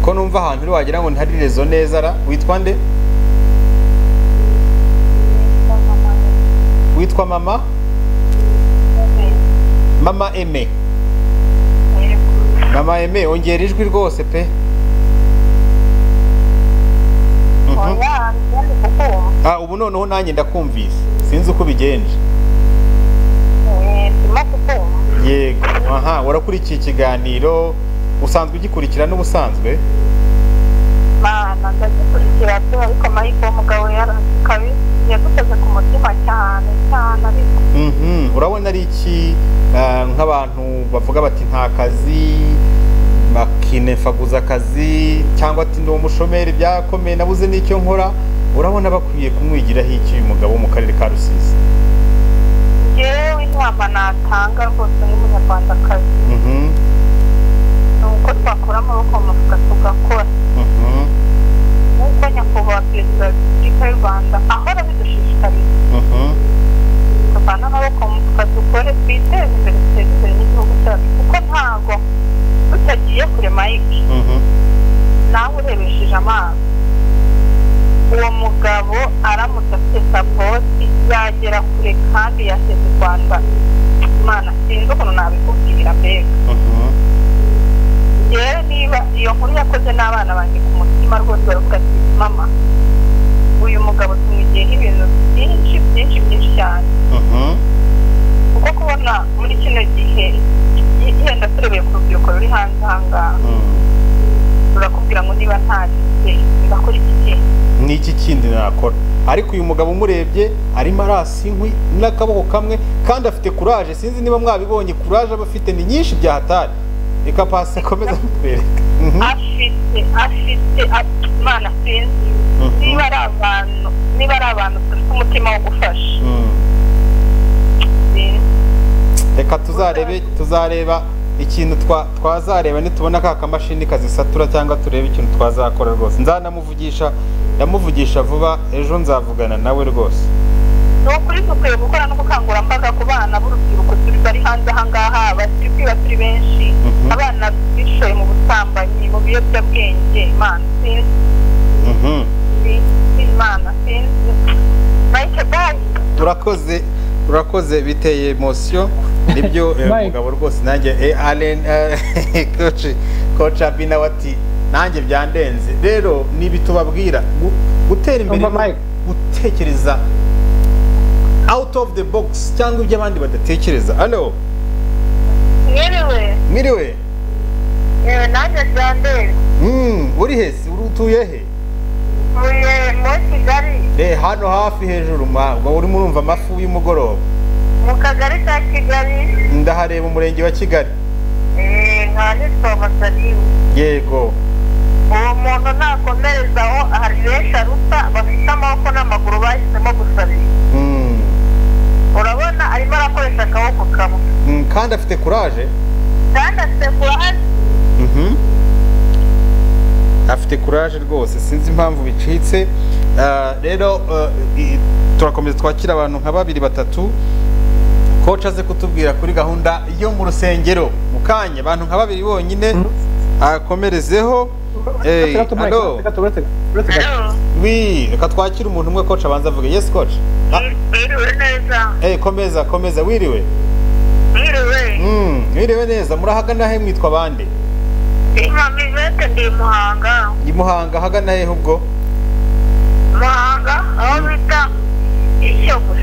Ko numva ahantu uri wagira ngo ntari rezo neza ra. Witwa nde? Witwa mama? Mama Aime. Mama Aime, ongera ijwi rwose pe. Ubu noneho nanjye ndakumvise, sinzi uko bigenje. Yego. Aha, warakurikiye ikiganiro, usanzwe ugikurikira n'ubusanzwe? Mana, ndagikurikira pe, ariko Mike umugabo yarakabi yadukoze ku mutima cyane cyane ariko. Urabona ari iki nk'abantu bavuga bati nta kazi, bakinefaguza akazi, cyangwa ati ndi umushomeri byakomeye nabuze n'icyo nkora, urabona bakwiye kumwigiraho iki uyu mugabo wo mu karere ka Rusizi? Njyewe inama natanga rwose nk'umunyarwandakazi ni uko twakura amaboko mu mufuka tugakora, nk'uko nyakubahwa perezida wa repubulika y'u Rwanda ahora abidushishikariza. Tuvane amaboko mu mufuka dukore, twiteze imbere, duteze imbere n'igihugu cyacu, kuko ntago tutagiye kure Mike, nawe urebesheje amaso uwo mugabo aramutse afite sapoti yagera kure kandi yateza u Rwanda. Imana sinzi ukuntu nabikubwira mbega. Rero niba iyo nkuru yakoze n'abana banjye ku mutima rwose baravuga ati mama, uyu mugabo tumwigiyeho ibintu byinshi byinshi byinshi cyane, kuko kubona gihe yenda turebeye ku rubyiruko ruri hanze aha ngaha, rurakubwira ngo niba ntarize ndakora iki kindi, n'iki kindi nakora. Ariko uyu mugabo umurebye arimo arasa inkwi n'akaboko kamwe, kandi afite courage. Sinzi niba mwabibonye, courage aba afite ni nyinshi bya hatari. Reka pasi akomeza kutwereka. Afite Imana, sinzi niba ari abantu dufite umutima wo gufasha. Reka tuzareba ikintu twazareba nitubona ka kamashini kazisatura, cyangwa turebe ikintu twazakora rwose. Nzanamuvugisha, ndamuvugisha vuba, ejo nzavugana nawe rwose. Ni ukuri dukwiye gukora n'ubukangurambaga ku bana b'urubyiruko turi bari hanze aha ngaha, bari kwiba turi benshi, abana bishoye mu busambanyi, mu biyobyabwenge. Imana sinzi, Imana sinzi. Mike, bye. Urakoze, biteye emotion nibyo. Mugabo rwose nanjye Allen coach Abina wati nanjye byandenze. Rero nibi tubabwira gutera imbere, gutekereza out of the box, cyangwa ibyo abandi badatekereza. Allo, mwiriwe. Mwiriwe. Nanjye byandenze. Uri he se? Utuye he? Uye muri Kigali. Hano hafi hejuru ubwo urimo urumva amafu y'umugoroba. Mu kagari ka Kigali. Ndahareba umurenge wa Kigali. Nka nitwa Masarimu. Yego. Uwo muntu nakomerezaho, hari benshi aruta bafite amaboko n'amaguru bahisemo gusabira. Urabona arimo arakoresha akaboko kamwe. Kandi afite courage. Afite courage rwose, sinzi impamvu bicitse. Rero turakomeza twakira abantu nka babiri batatu. Coach aze kutubwira kuri gahunda yo mu rusengero mu kanya, abantu nka babiri bonyine akomerezeho. Wi, reka twakire umuntu umwe, coach abanza avuge. Yes coach. Wiriwe neza. Komeza wiriwe. Wiriwe. Wiriwe neza. Murahagana he, mwitwa bande? Mama Ivete, ndi Muhanga. Ndi Muhanga, hagana he ubwo? Muhanga aho bita Ishyogwe.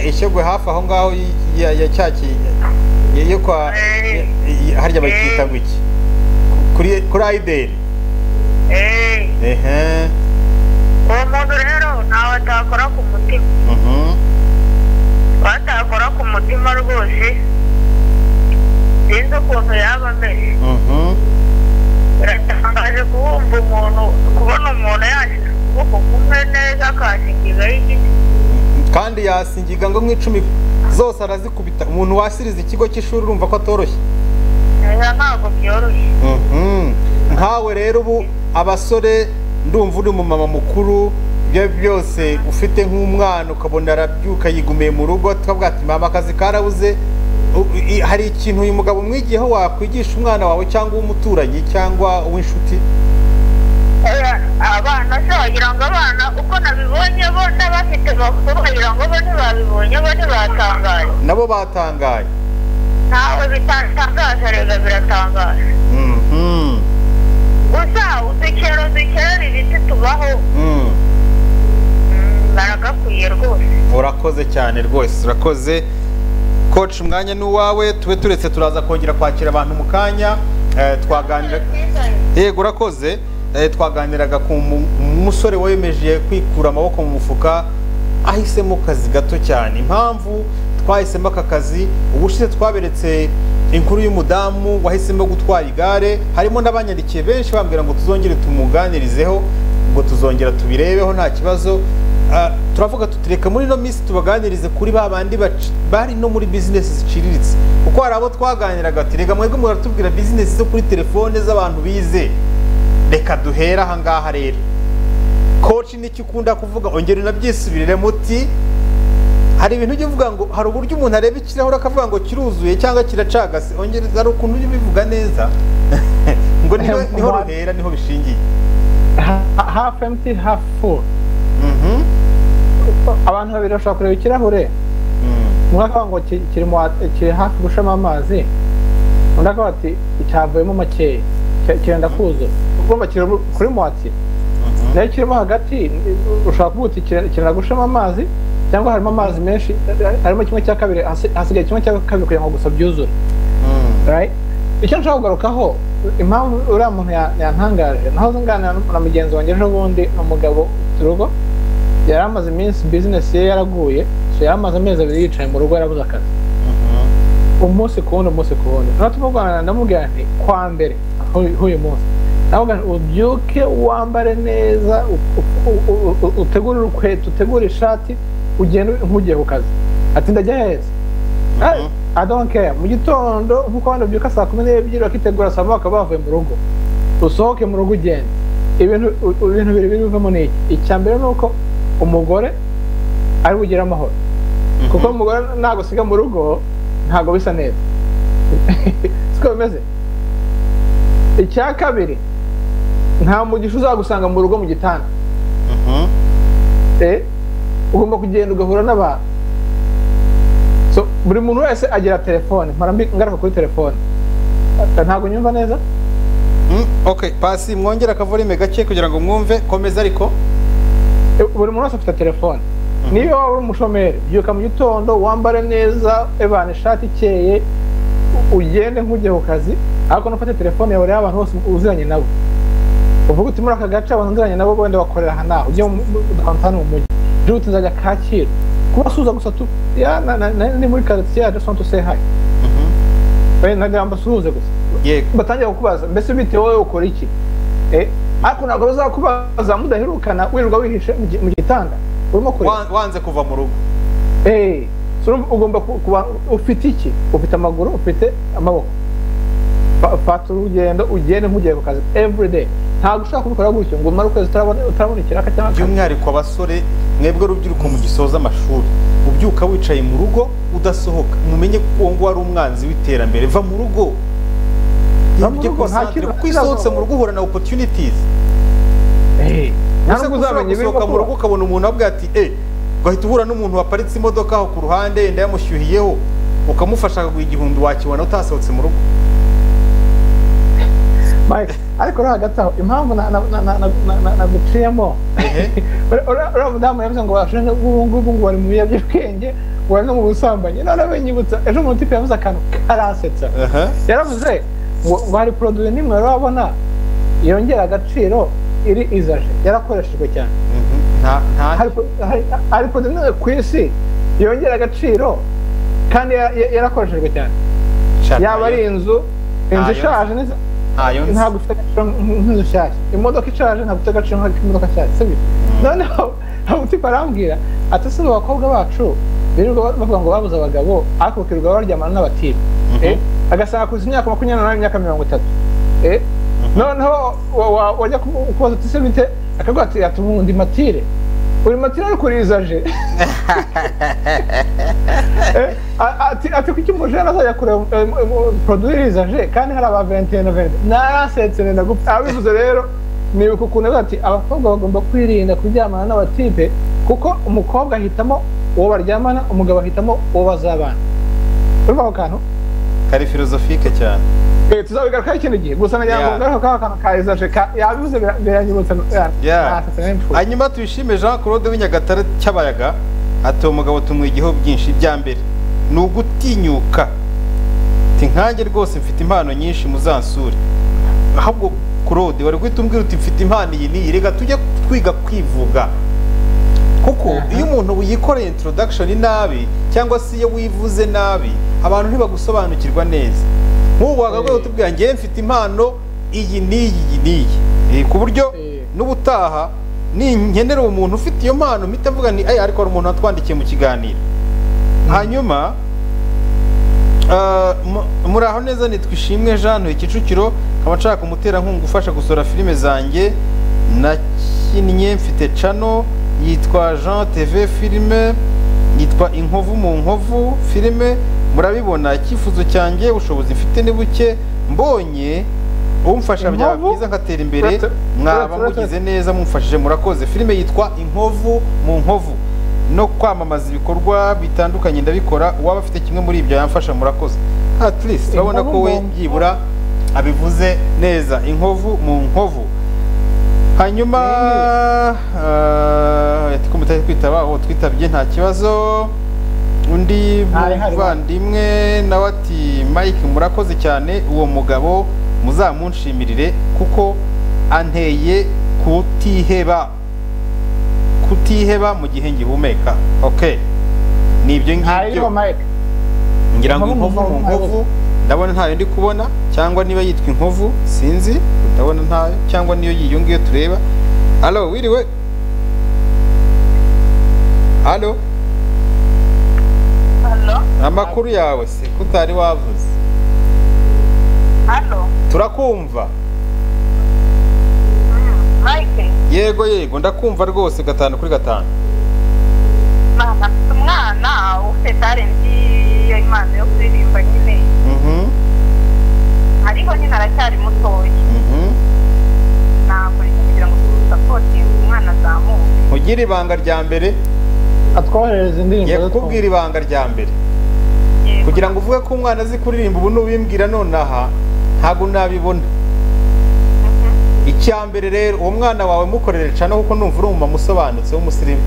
Ishyogwe hafi aho ngaho ya cyaki yo kwa harya bakita ngo iki? Kuri Aideri. Uwo muntu rero ntawe atakora ku mutima. Atakora ku mutima rwose, sinzi ukuntu yaba ameze. Biratangaje kubumva umuntu, kubona umuntu yashyize ukuboko kumwe neza akasingizaho igiti, kandi yasingiga ngo nk'icumi zose arazikubita. Umuntu wasiriza ikigo cy'ishuri urumva ko atoroshye. Ntabwo byoroshye. Nkawe rero ubu abasore, ndumva uri umumama mukuru, ibyo byose ufite nk'umwana ukabona arabyuka yigumiye mu rugo, tukavuga ati mama akazi karabuze. Hari ikintu uyu mugabo umwigiyeho wakwigisha umwana wawe cyangwa uw'umuturanyi cyangwa uw'inshuti? Abana se wagira ngo abana uko nabibonye bo n'abafite bakuru wagira ngo bo ntibabibonye, bo ntibatangaye. Nabo batangaye. Ntawe bitangaje, rega biratangaje. Gusa udukero dukerera ibiti tubaho, baragakwiye rwose. Urakoze cyane rwose, urakoze coach. Umwanya ni uwawe, tube turetse turaza kongera kwakira abantu mu kanya. Twaganira. Yego urakoze. Twaganiraga ku musore wemeje kwikura amaboko mu mufuka, ahisemo kazi gato cyane. Impamvu twahisemo aka kazi, ubushize twaberetse inkuru y'umudamu wahisemo gutwara igare, harimo n'abanyandikiye benshi bambwira ngo tuzongere tumuganirizeho, ngo tuzongera tubirebeho nta kibazo. Turavuga tutireka muri no minsi tubaganirize kuri ba bandi bari no muri business ziciriritse, kuko hari abo twaganiraga ati rega mwebwe muratubwira business zo kuri telefone z'abantu bize, reka duhera aha ngaha. Rero coach nicyo ukunda kuvuga, ongera unabyisubirire muti hari ibintu ujya uvuga ngo hari uburyo umuntu areba ikirahure akavuga ngo kiruzuye cyangwa kiracagase, ongera hari ukuntu ujya ubivuga neza ngo niho ruhera, niho bishingiye. Half empty half full. Abantu babiri bashobora kureba ikirahure, umwe akavuga ngo kiri hafi gushamo amazi, undi akavuga ati cyavuyemo makeya kirenda kuzura. Ugomba kiri kuri moitié, nayo kirimo hagati ushobora kuvuga uti kirenda gushamo amazi Cyangwa harimo amazi menshi, harimo kimwe cya kabiri, hasigaye kimwe cya kabiri kugira ngo gusa byuzure. Right? Icyo nshaka kugarukaho, impamvu uriya muntu yantangaje, nahoze nganira na mugenzi wanjye ejo bundi, ni umugabo ufite urugo, yari amaze iminsi business ye yaraguye, so yari amaze amezi 2 yicaye mu rugo yarabuze akazi. Umunsi ku wundi, umunsi ku wundi. Noneho tuvugana ndamubwira nti kwa mbere h'uyu munsi, ndamubwira nti ubyuke wambare neza, utegure urukweto, utegure ishati, ugende nk'ugiye ku kazi. Ati ndajya heza. I don't care. Mu gitondo nkuko abandi babyuka saa 12 bakitegura saa 1 bakaba bavuye mu rugo, usohoke mu rugo ugende. Ibintu bibiri bivamo ni iki? Icya mbere ni uko umugore ari bugire amahoro, kuko umugore ntabwo usiga mu rugo ntabwo bisa neza, siko bimeze. Icya kabiri, nta mugisha uzagusanga mu rugo mu gitanda. Ugomba kugenda ugahura n'abantu. So buri muntu wese agira telefone, mpora ngaruka kuri telefone. Ntabwo nyumva neza? Okay, pasi mwongera akavolume gake kugira ngo mwumve, komeza ariko. Buri muntu wese afite telefone. Niba waba uri umushomeri, byuka mu gitondo wambare neza, ebana ishati ikeye, ugende nk'ugiye ku kazi, ariko nufate telefone yawe urebe abantu bose uziranye nabo. Uvuga uti muri aka gace abantu nziranye nabo wenda bakorera aha naho, ujye mu downtown mu mujyi. Ejo uti nzajya Kacyiru. Kubasuhuza gusa tu ya ni muri quartier, I just want to say hi. Nagira mbasuhuze gusa. Batangira kukubaza mbese bite wowe ukora iki? Ariko ntabwo bazakubaza mudaherukana, wirirwa wihishe mu gitanda urimo kureba, wanze kuva mu rugo. So ugomba kuba ufite iki? Ufite amaguru, ufite amaboko. Fata urugendo ugende nk'ugiye ku kazi every day. Ntabwo ushobora kubikora gutyo ngo umare ukwezi utarabona ikiraka cyangwa akazi. By'umwihariko abasore, mwebwe rubyiruko mugisoza amashuri, ubyuka wicaye mu rugo udasohoka, mumenye ko uwo nguwo ari umwanzi w'iterambere. Va mu rugo, kuko isohotse mu rugo uhura na opportunities. Ntabwo uzamenya ibirimo gusohoka mu rugo ukabona umuntu avuga ati ugahita uhura n'umuntu waparitse imodoka aho ku ruhande yenda yamushyuhiyeho, ukamufasha akaguha 1000 wakibona utasohotse mu rugo. Mike, ariko uri hagati aho impamvu naguciyemo, uriya mudamu yavuze ngo bashinzwe ubu ngubu ngo bari mu biyobyabwenge, ngo bari no mu busambanyi. Noneho binyibutsa ejo umuntu tipe yavuze akantu karansetsa. Yaravuze ngo hari produit nimwe urabona yongera agaciro iri izaje, yarakoreshejwe cyane. Hari produit nimwe ku isi yongera agaciro kandi yarakoreshejwe cyane, yaba ari inzu ishaje ntabwo ifite agaciro nk'inzu nshyashya, imodoka ishaje ntabwo ifite agaciro nk'imodoka nshyashya, sibyo? Noneho umutipe arambwira ati ese abakobwa bacu birirwa bavuga ngo babuze abagabo, ariko bakirirwa baryamana n'abatipe, agasanga kuza imyaka 28 imyaka 30. Noneho wajya kubaza uti se bite, akavuga ati ati matire, uri matire ariko urizaje. Ati kuki umujene azajya kureba produit irizaje kandi hari aba 21 20. Narasetse ndagupfa. Abivuze rero nibuka ukuntu avuga ati abakobwa bagomba kwirinda kuryamana n'abatipe, kuko umukobwa ahitamo uwo baryamana, umugabo ahitamo uwo bazabana. Urumva ako kantu kari filozofike cyane. Tuzabigarukaho ikindi gihe, gusa nagira ngo ngaruke kaka kantu ka izaje yabivuze biranyibutsa. Hanyuma tuyishime Jean Claude w'Inyagatare Cyabayaga ati umugabo tumwigiho byinshi. Ibya mbere ni ugutinyuka, ati nkanjye rwose mfite impano nyinshi muzansure. Ahubwo Claude wari guhita umbwira uti mfite impano iyi n'iyi, reka tujye twiga kwivuga, kuko iyo umuntu yikoreye introduction nabi cyangwa se iyo wivuze nabi abantu ntibagusobanukirwa neza. Nk'ubu wagakwiye kutubwira ngewe mfite impano iyi n'iyi iyi n'iyi, ku buryo n'ubutaha ninkenera umuntu ufite iyo mpano mpita mvuga ni ariko hari umuntu watwandikiye mu kiganiro. Hanyuma muraho neza, nitwa Ishimwe Jean Kicukiro, nkaba nshaka umuterankunga ufasha gusora filime zanjye nakinnye, mfite channel yitwa Jean TV filime, yitwa Inkovu mu Nkovu filime, murabibona. Icyifuzo cyanjye, ubushobozi mfite ni buke, mbonye umfasha byaba byiza nkatera imbere, mwaba mugize neza mumfashije, murakoze. Filime yitwa Inkovu mu Nkovu, no kwamamaza ibikorwa bitandukanye ndabikora, uwaba afite kimwe muri ibyo yamfasha, murakoze. At least urabona ko we byibura abivuze neza, Inkovu mu Nkovu. Hanyuma ati mutari kwitaba aho twitabye nta kibazo. Undi muvandimwe nawe ati Mike murakoze cyane, uwo mugabo muzamunshimirire kuko anteye kutiheba mu gihe ngihumeka. Okay, nibyo ngibyo ngira ngo inkovu mu nkovu ndabona ntayo ndi kubona, cyangwa niba yitwa inkovu sinzi, ndabona ntayo, cyangwa niyo yiyo ngiyo tureba. Allo, wiriwe. Allo. Allo. Amakuru yawe se kutari wavuze? Allo. Turakumva. Mike. Yego yego ndakumva rwose 5/5. Mama, umwana ufite talent y'Imana yo kuririmba nyine. Ariko nyine aracyari mutoya. Nakora iki kugira ngo tusapotinge umwana azamuke? Ugira ibanga rya mbere atwoherereza indirimbo. Yego, kubwira ibanga rya mbere kugira ngo uvuge ko umwana azi kuririmba ubu nubimbwira nonaha ntago nabibona. Icya mbere rero uwo mwana wawe mukorere cyane, kuko numva uri umumama usobanutse w'umusirimu,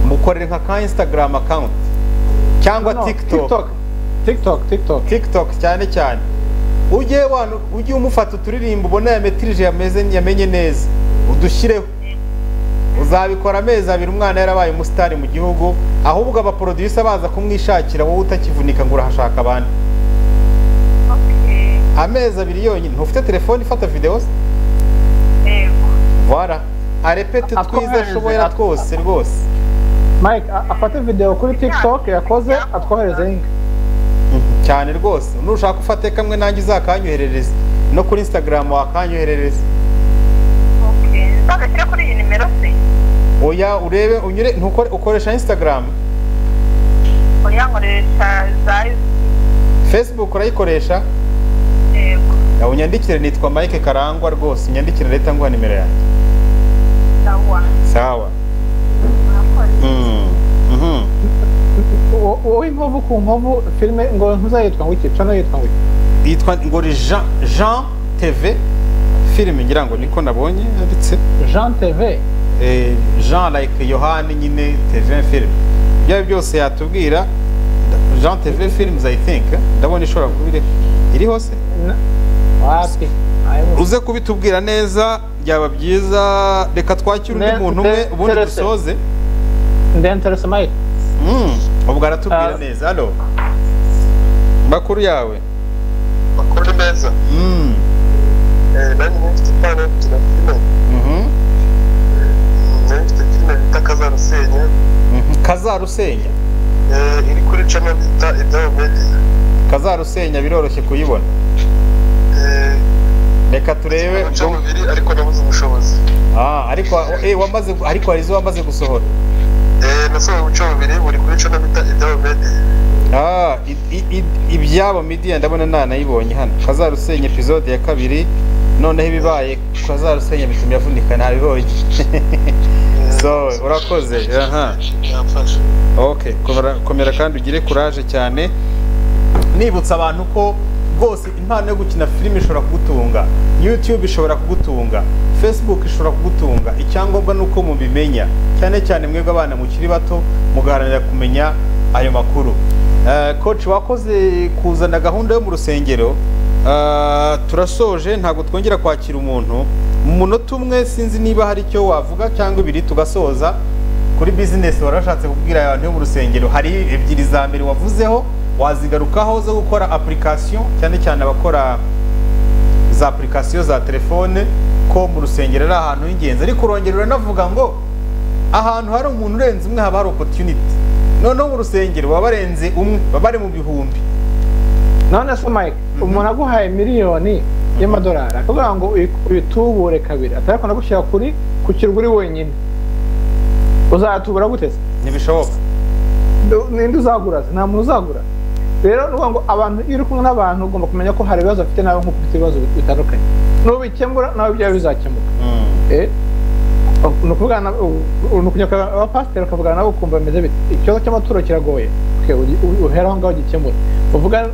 mukorere nka ka Instagram account cyangwa TikTok. TikTok cyane cyane. Ujye umufata uturirimbo ubona yametirije yamenye neza udushyireho. Uzabikora amezi abiri umwana yarabaye umusitari mu gihugu, ahubwo abaproducer baza kumwishakira wowe utakivunika ngo urahashaka abandi. Amezi abiri yonyine. Ntufite telefone ifata video se? Yego. Voilà, arepete twiza ashoboye twose rwose. Mike afate video kuri TikTok yakoze atwohereze link. Cyane rwose, nushaka ufate kamwe nanjye uzakanyoherereza, no kuri Instagram wakanyoherereza. Okay, nzagashyira kuri iyi nimero se? Oya, urebe unyure, ntukore ukoresha Instagram? Oya, nkoresha za Facebook. Urayikoresha? Yego. Yawe unyandikire, nitwa Mike Karangwa rwose, unyandikire leta nguha nimero yanjye. Sawa. Sawa. Wowe inkovu ku nkovu filime ngo ntuzayitwa ngo iki? Channel yitwa ngo iki? Yitwa ngo Jean TV filime, ngira ngo niko nabonye yanditse Jean TV. Jean like Yohani nyine TV film. Ibyo byose yatubwira Jean TV films, I think ndabona ishobora kuba iri hose. Wapi uze kubitubwira neza byaba byiza. Reka twakire undi muntu umwe ubundi dusoze. Ndenterese Mike. Ubwo aratubwira neza. Allo, makuru yawe? Makuru meza. Nanjye mfite impano yo gukina filime. Mfite filime bita Kazarusenya. Kazarusenya iri kuri channel bita Ibyabo Media. Kazarusenya biroroshye kuyibona. Reka turebe ariko nabuze ubushobozi. Ariko wamaze, ariko hari izo wamaze gusohora? Nasohoye ubuce bubiri buri kuri channel bita Ibyabo Media. Ibyabo Media ndabona nanayibonye hano. Kazarusenya episode ya 2, noneho ibibaye Kazarusenya bitumye avunika ntabibonye. So urakoze. Aha. Okay, komera kandi ugire courage cyane. Nibutsa abantu ko rwose impano yo gukina filime ishobora kugutunga, YouTube ishobora kugutunga, Facebook ishobora kugutunga. Icyangombwa nuko mubimenya, cyane cyane mwebwe abana mukiri bato mugaharanira kumenya ayo makuru. Coach wakoze kuzana gahunda yo mu rusengero. Turasoje, ntabwo twongera kwakira umuntu mu munota umwe, sinzi niba hari icyo wavuga cyangwa ibiri tugasoza. Kuri business warashatse kubwira abantu yo mu rusengero, hari ebyiri za mbere wavuzeho wazigarukaho zo gukora application, cyane cyane abakora za application za telefone, ko mu rusengero ari ahantu h'ingenzi. Ariko urongera uranavuga ngo ahantu hari umuntu urenze umwe haba hari opportunity. Noneho mu rusengero baba barenze umwe, baba bari mu bihumbi. None se Mike, umuntu aguhaye miliyoni y'amadolari akavuga ngo uyitubure kabiri, atariko nagushyira kuri ku kirwa uri wenyine, uzatubura gute se? Ntibishoboka. Ninde uzagura? Nta muntu uzagura. Rero nuvuga ngo abantu iyo uri kumwe n'abantu ugomba kumenya ko hari ibibazo bafite nawe nk'uko ufite ibibazo bitandukanye, nubikemura nawe ibyawe bizakemuka. Ni ukuvugana, ni ukujya kwa pasiteri ukavugana nabo ukumva bimeze bite. Ikibazo cy'amaturo kiragoye, uhera aho ngaho ugikemura. Uvuga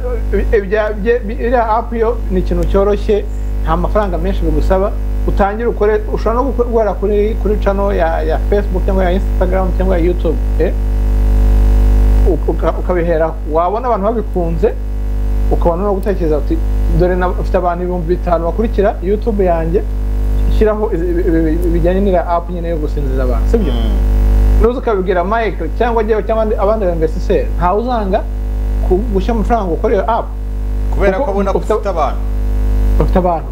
iriya apu yo ni ikintu cyoroshye, nta mafaranga menshi bigusaba. Utangire ukore, ushobora no guhera kuri channel ya Facebook cyangwa ya Instagram cyangwa ya YouTube, ukabiheraho. Wabona abantu babikunze, ukabona no gutekereza uti dore mfite abantu 5000 bakurikira YouTube yanjye, shyiraho bijyanye n'ira app nyine yo gusinziza abantu, sibyo? Nuza ukabibwira Mike cyangwa jyewe cyangwa abandi investisseur, ntawe uzanga gushyira amafaranga ukora iyo app, kubera ko abona ko ufite abantu, ufite abantu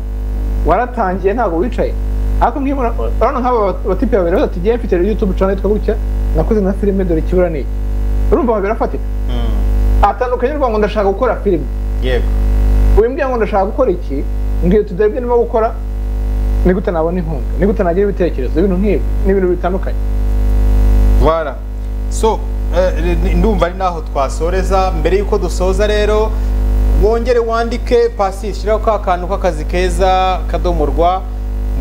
waratangiye, ntabwo wicaye. Ariko urabona nk'aba batipe babiri bati ngiye mfite YouTube channel yitwa gutya, nakoze na filime, dore ikibura ni iki. Urumva birafatika. Atandukanye n'uvuga ngo ndashaka gukora filime. Yego. Wimbwiye ngo ndashaka gukora iki, ngiye tudere ibyo ndimo gukora, ni gute nabona inkunga, ni gute nagira ibitekerezo, ibintu nk'ibi ni ibintu bitandukanye. Voilà. So ndumva ari naho twasoreza. Mbere yuko dusoza rero, wongere wandike pasi, shyiraho ka kantu k'akazi keza akadomo rwa,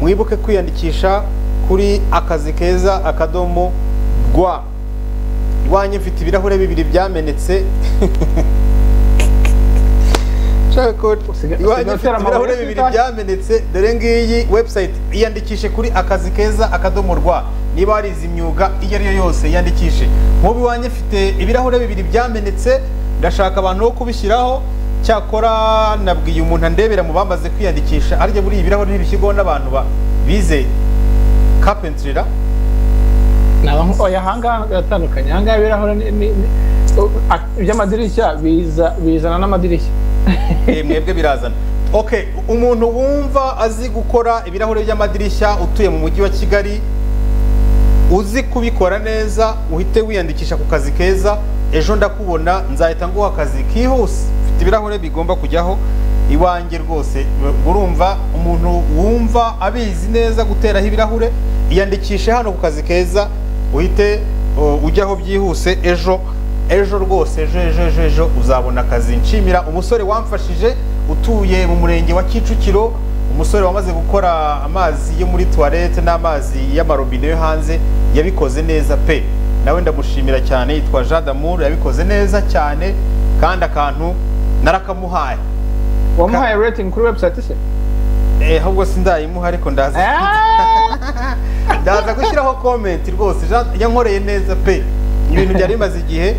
mwibuke kwiyandikisha kuri akazi keza akadomo rwa. Iwanjye mfite ibirahure bibiri byamenetse. Iwanjye mfite ibirahure bibiri byamenetse, dore ngiyi website, iyandikishe kuri akazi keza akadomo rwa. Niba warize imyuga iyo ari yo yose iyandikishe. Nk'ubu iwanjye mfite ibirahure bibiri byamenetse, ndashaka abantu bo kubishyiraho. Cyakora nabwiye umuntu andebera mu bamaze kwiyandikisha, arya buri ibirahure ntibishyirwaho n'abantu bize carpentry ra. Oya, ahangaha biratandukanye. Ahangaha ibirahure iby'amadirishya bizana n'amadirishya. Mwebwe birazana. Okay, umuntu wumva azi gukora ibirahure by'amadirishya utuye mu mujyi wa Kigali, uzi kubikora neza, uhite wiyandikisha ku kazi keza. Ejo ndakubona, nzahita nguha akazi kihuse. Mfite ibirahure bigomba kujyaho iwanjye rwose. Urumva umuntu wumva abizi neza guteraho ibirahure, iyandikishe hano ku kazi keza, uhite ujyaho byihuse. Ejo ejo rwose, ejo ejo ejo ejo uzabona akazi. Nshimira umusore wamfashije utuye mu murenge wa Kicukiro, umusore wamaze gukora amazi yo muri toilette n'amazi y'amarobine yo hanze, yabikoze neza pe. Nawe ndamushimira cyane, yitwa Jean Damour, yabikoze neza cyane kandi akantu narakamuhaye. Wamuhaye rating kuri website se? Ahubwo sindayimuha, ariko ndaza ndaza gushyiraho comment rwose. Jean yankoreye neza pe, ibintu byari bimaze igihe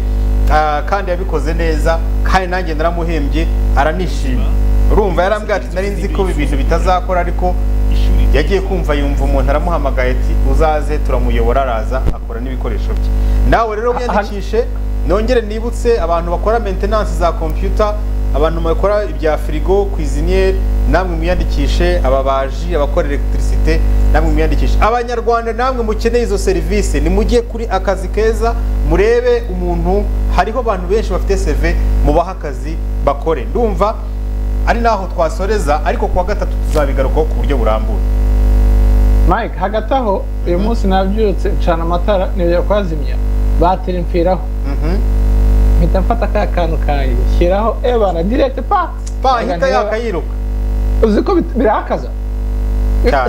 kandi yabikoze neza, kandi nanjye naramuhembye aranishima. Urumva yarambwiye ati nari nzi ko ibintu bitazakora, ariko yagiye kumva yumva umuntu aramuhamagaye ati uzaze turamuyobora, araza akora n'ibikoresho bye. Nawe rero wiyandikishe. Nongere nibutse abantu bakora maintenance za computer, abantu bakora ibya frigo, cuisinière, namwe mwiyandikishe, ababaji, abakora electricité, namwe mwiyandikishe. Abanyarwanda namwe mukeneye izo service, nimujye kuri akazi keza murebe umuntu, hariho abantu benshi bafite CV, mubaha akazi bakore. Ndumva ari naho twasoreza, ariko kuwa gatatu tuzabigarukaho ku buryo burambuye. Mike, hagati aho uyu munsi nabyutse ncana amatara nibyo kwazimya, batiri mpfiraho. Mpita mfata ka kantu kanjye shyiraho ebana direct pa pa hita yakayiruka. Uzi ko birakaza.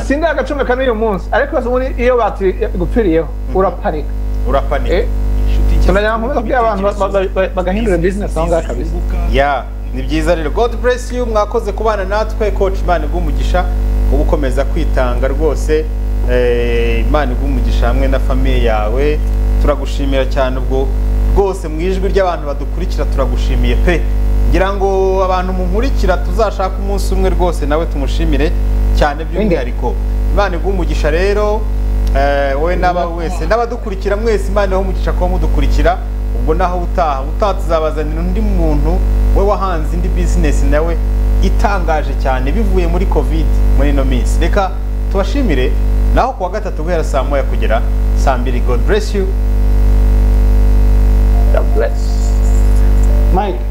Sindi agacomeka n'uyu munsi, ariko ubundi iyo batiri gupfiriyeho uraparika. Urapanika. Tunajya nkomeza kubwira abantu bagahindura business aho ngaho kabisa. Yeah. Ni byiza rero. God bless you, mwakoze kubana natwe. Coach Imana iguhe umugisha wo gukomeza kwitanga rwose. Imana iguhe umugisha hamwe na famille yawe. Turagushimira cyane ubwo rwose mu ijwi ry'abantu badukurikira, turagushimiye pe. Ngira ngo abantu munkurikira tuzashaka umunsi umwe rwose nawe tumushimire cyane by'umwihariko. Imana iguhe umugisha rero, wowe n'aba wese n'abadukurikira mwese, Imana ibahe umugisha kuba mudukurikira. Ubwo naho utaha tuzabazanira undi muntu we wahanze indi business nawe itangaje cyane bivuye muri COVID muri ino minsi. Reka tubashimire, naho kuwa gatatu guhera saa 1 kugera saa 2. God bless you. God bless. Mike.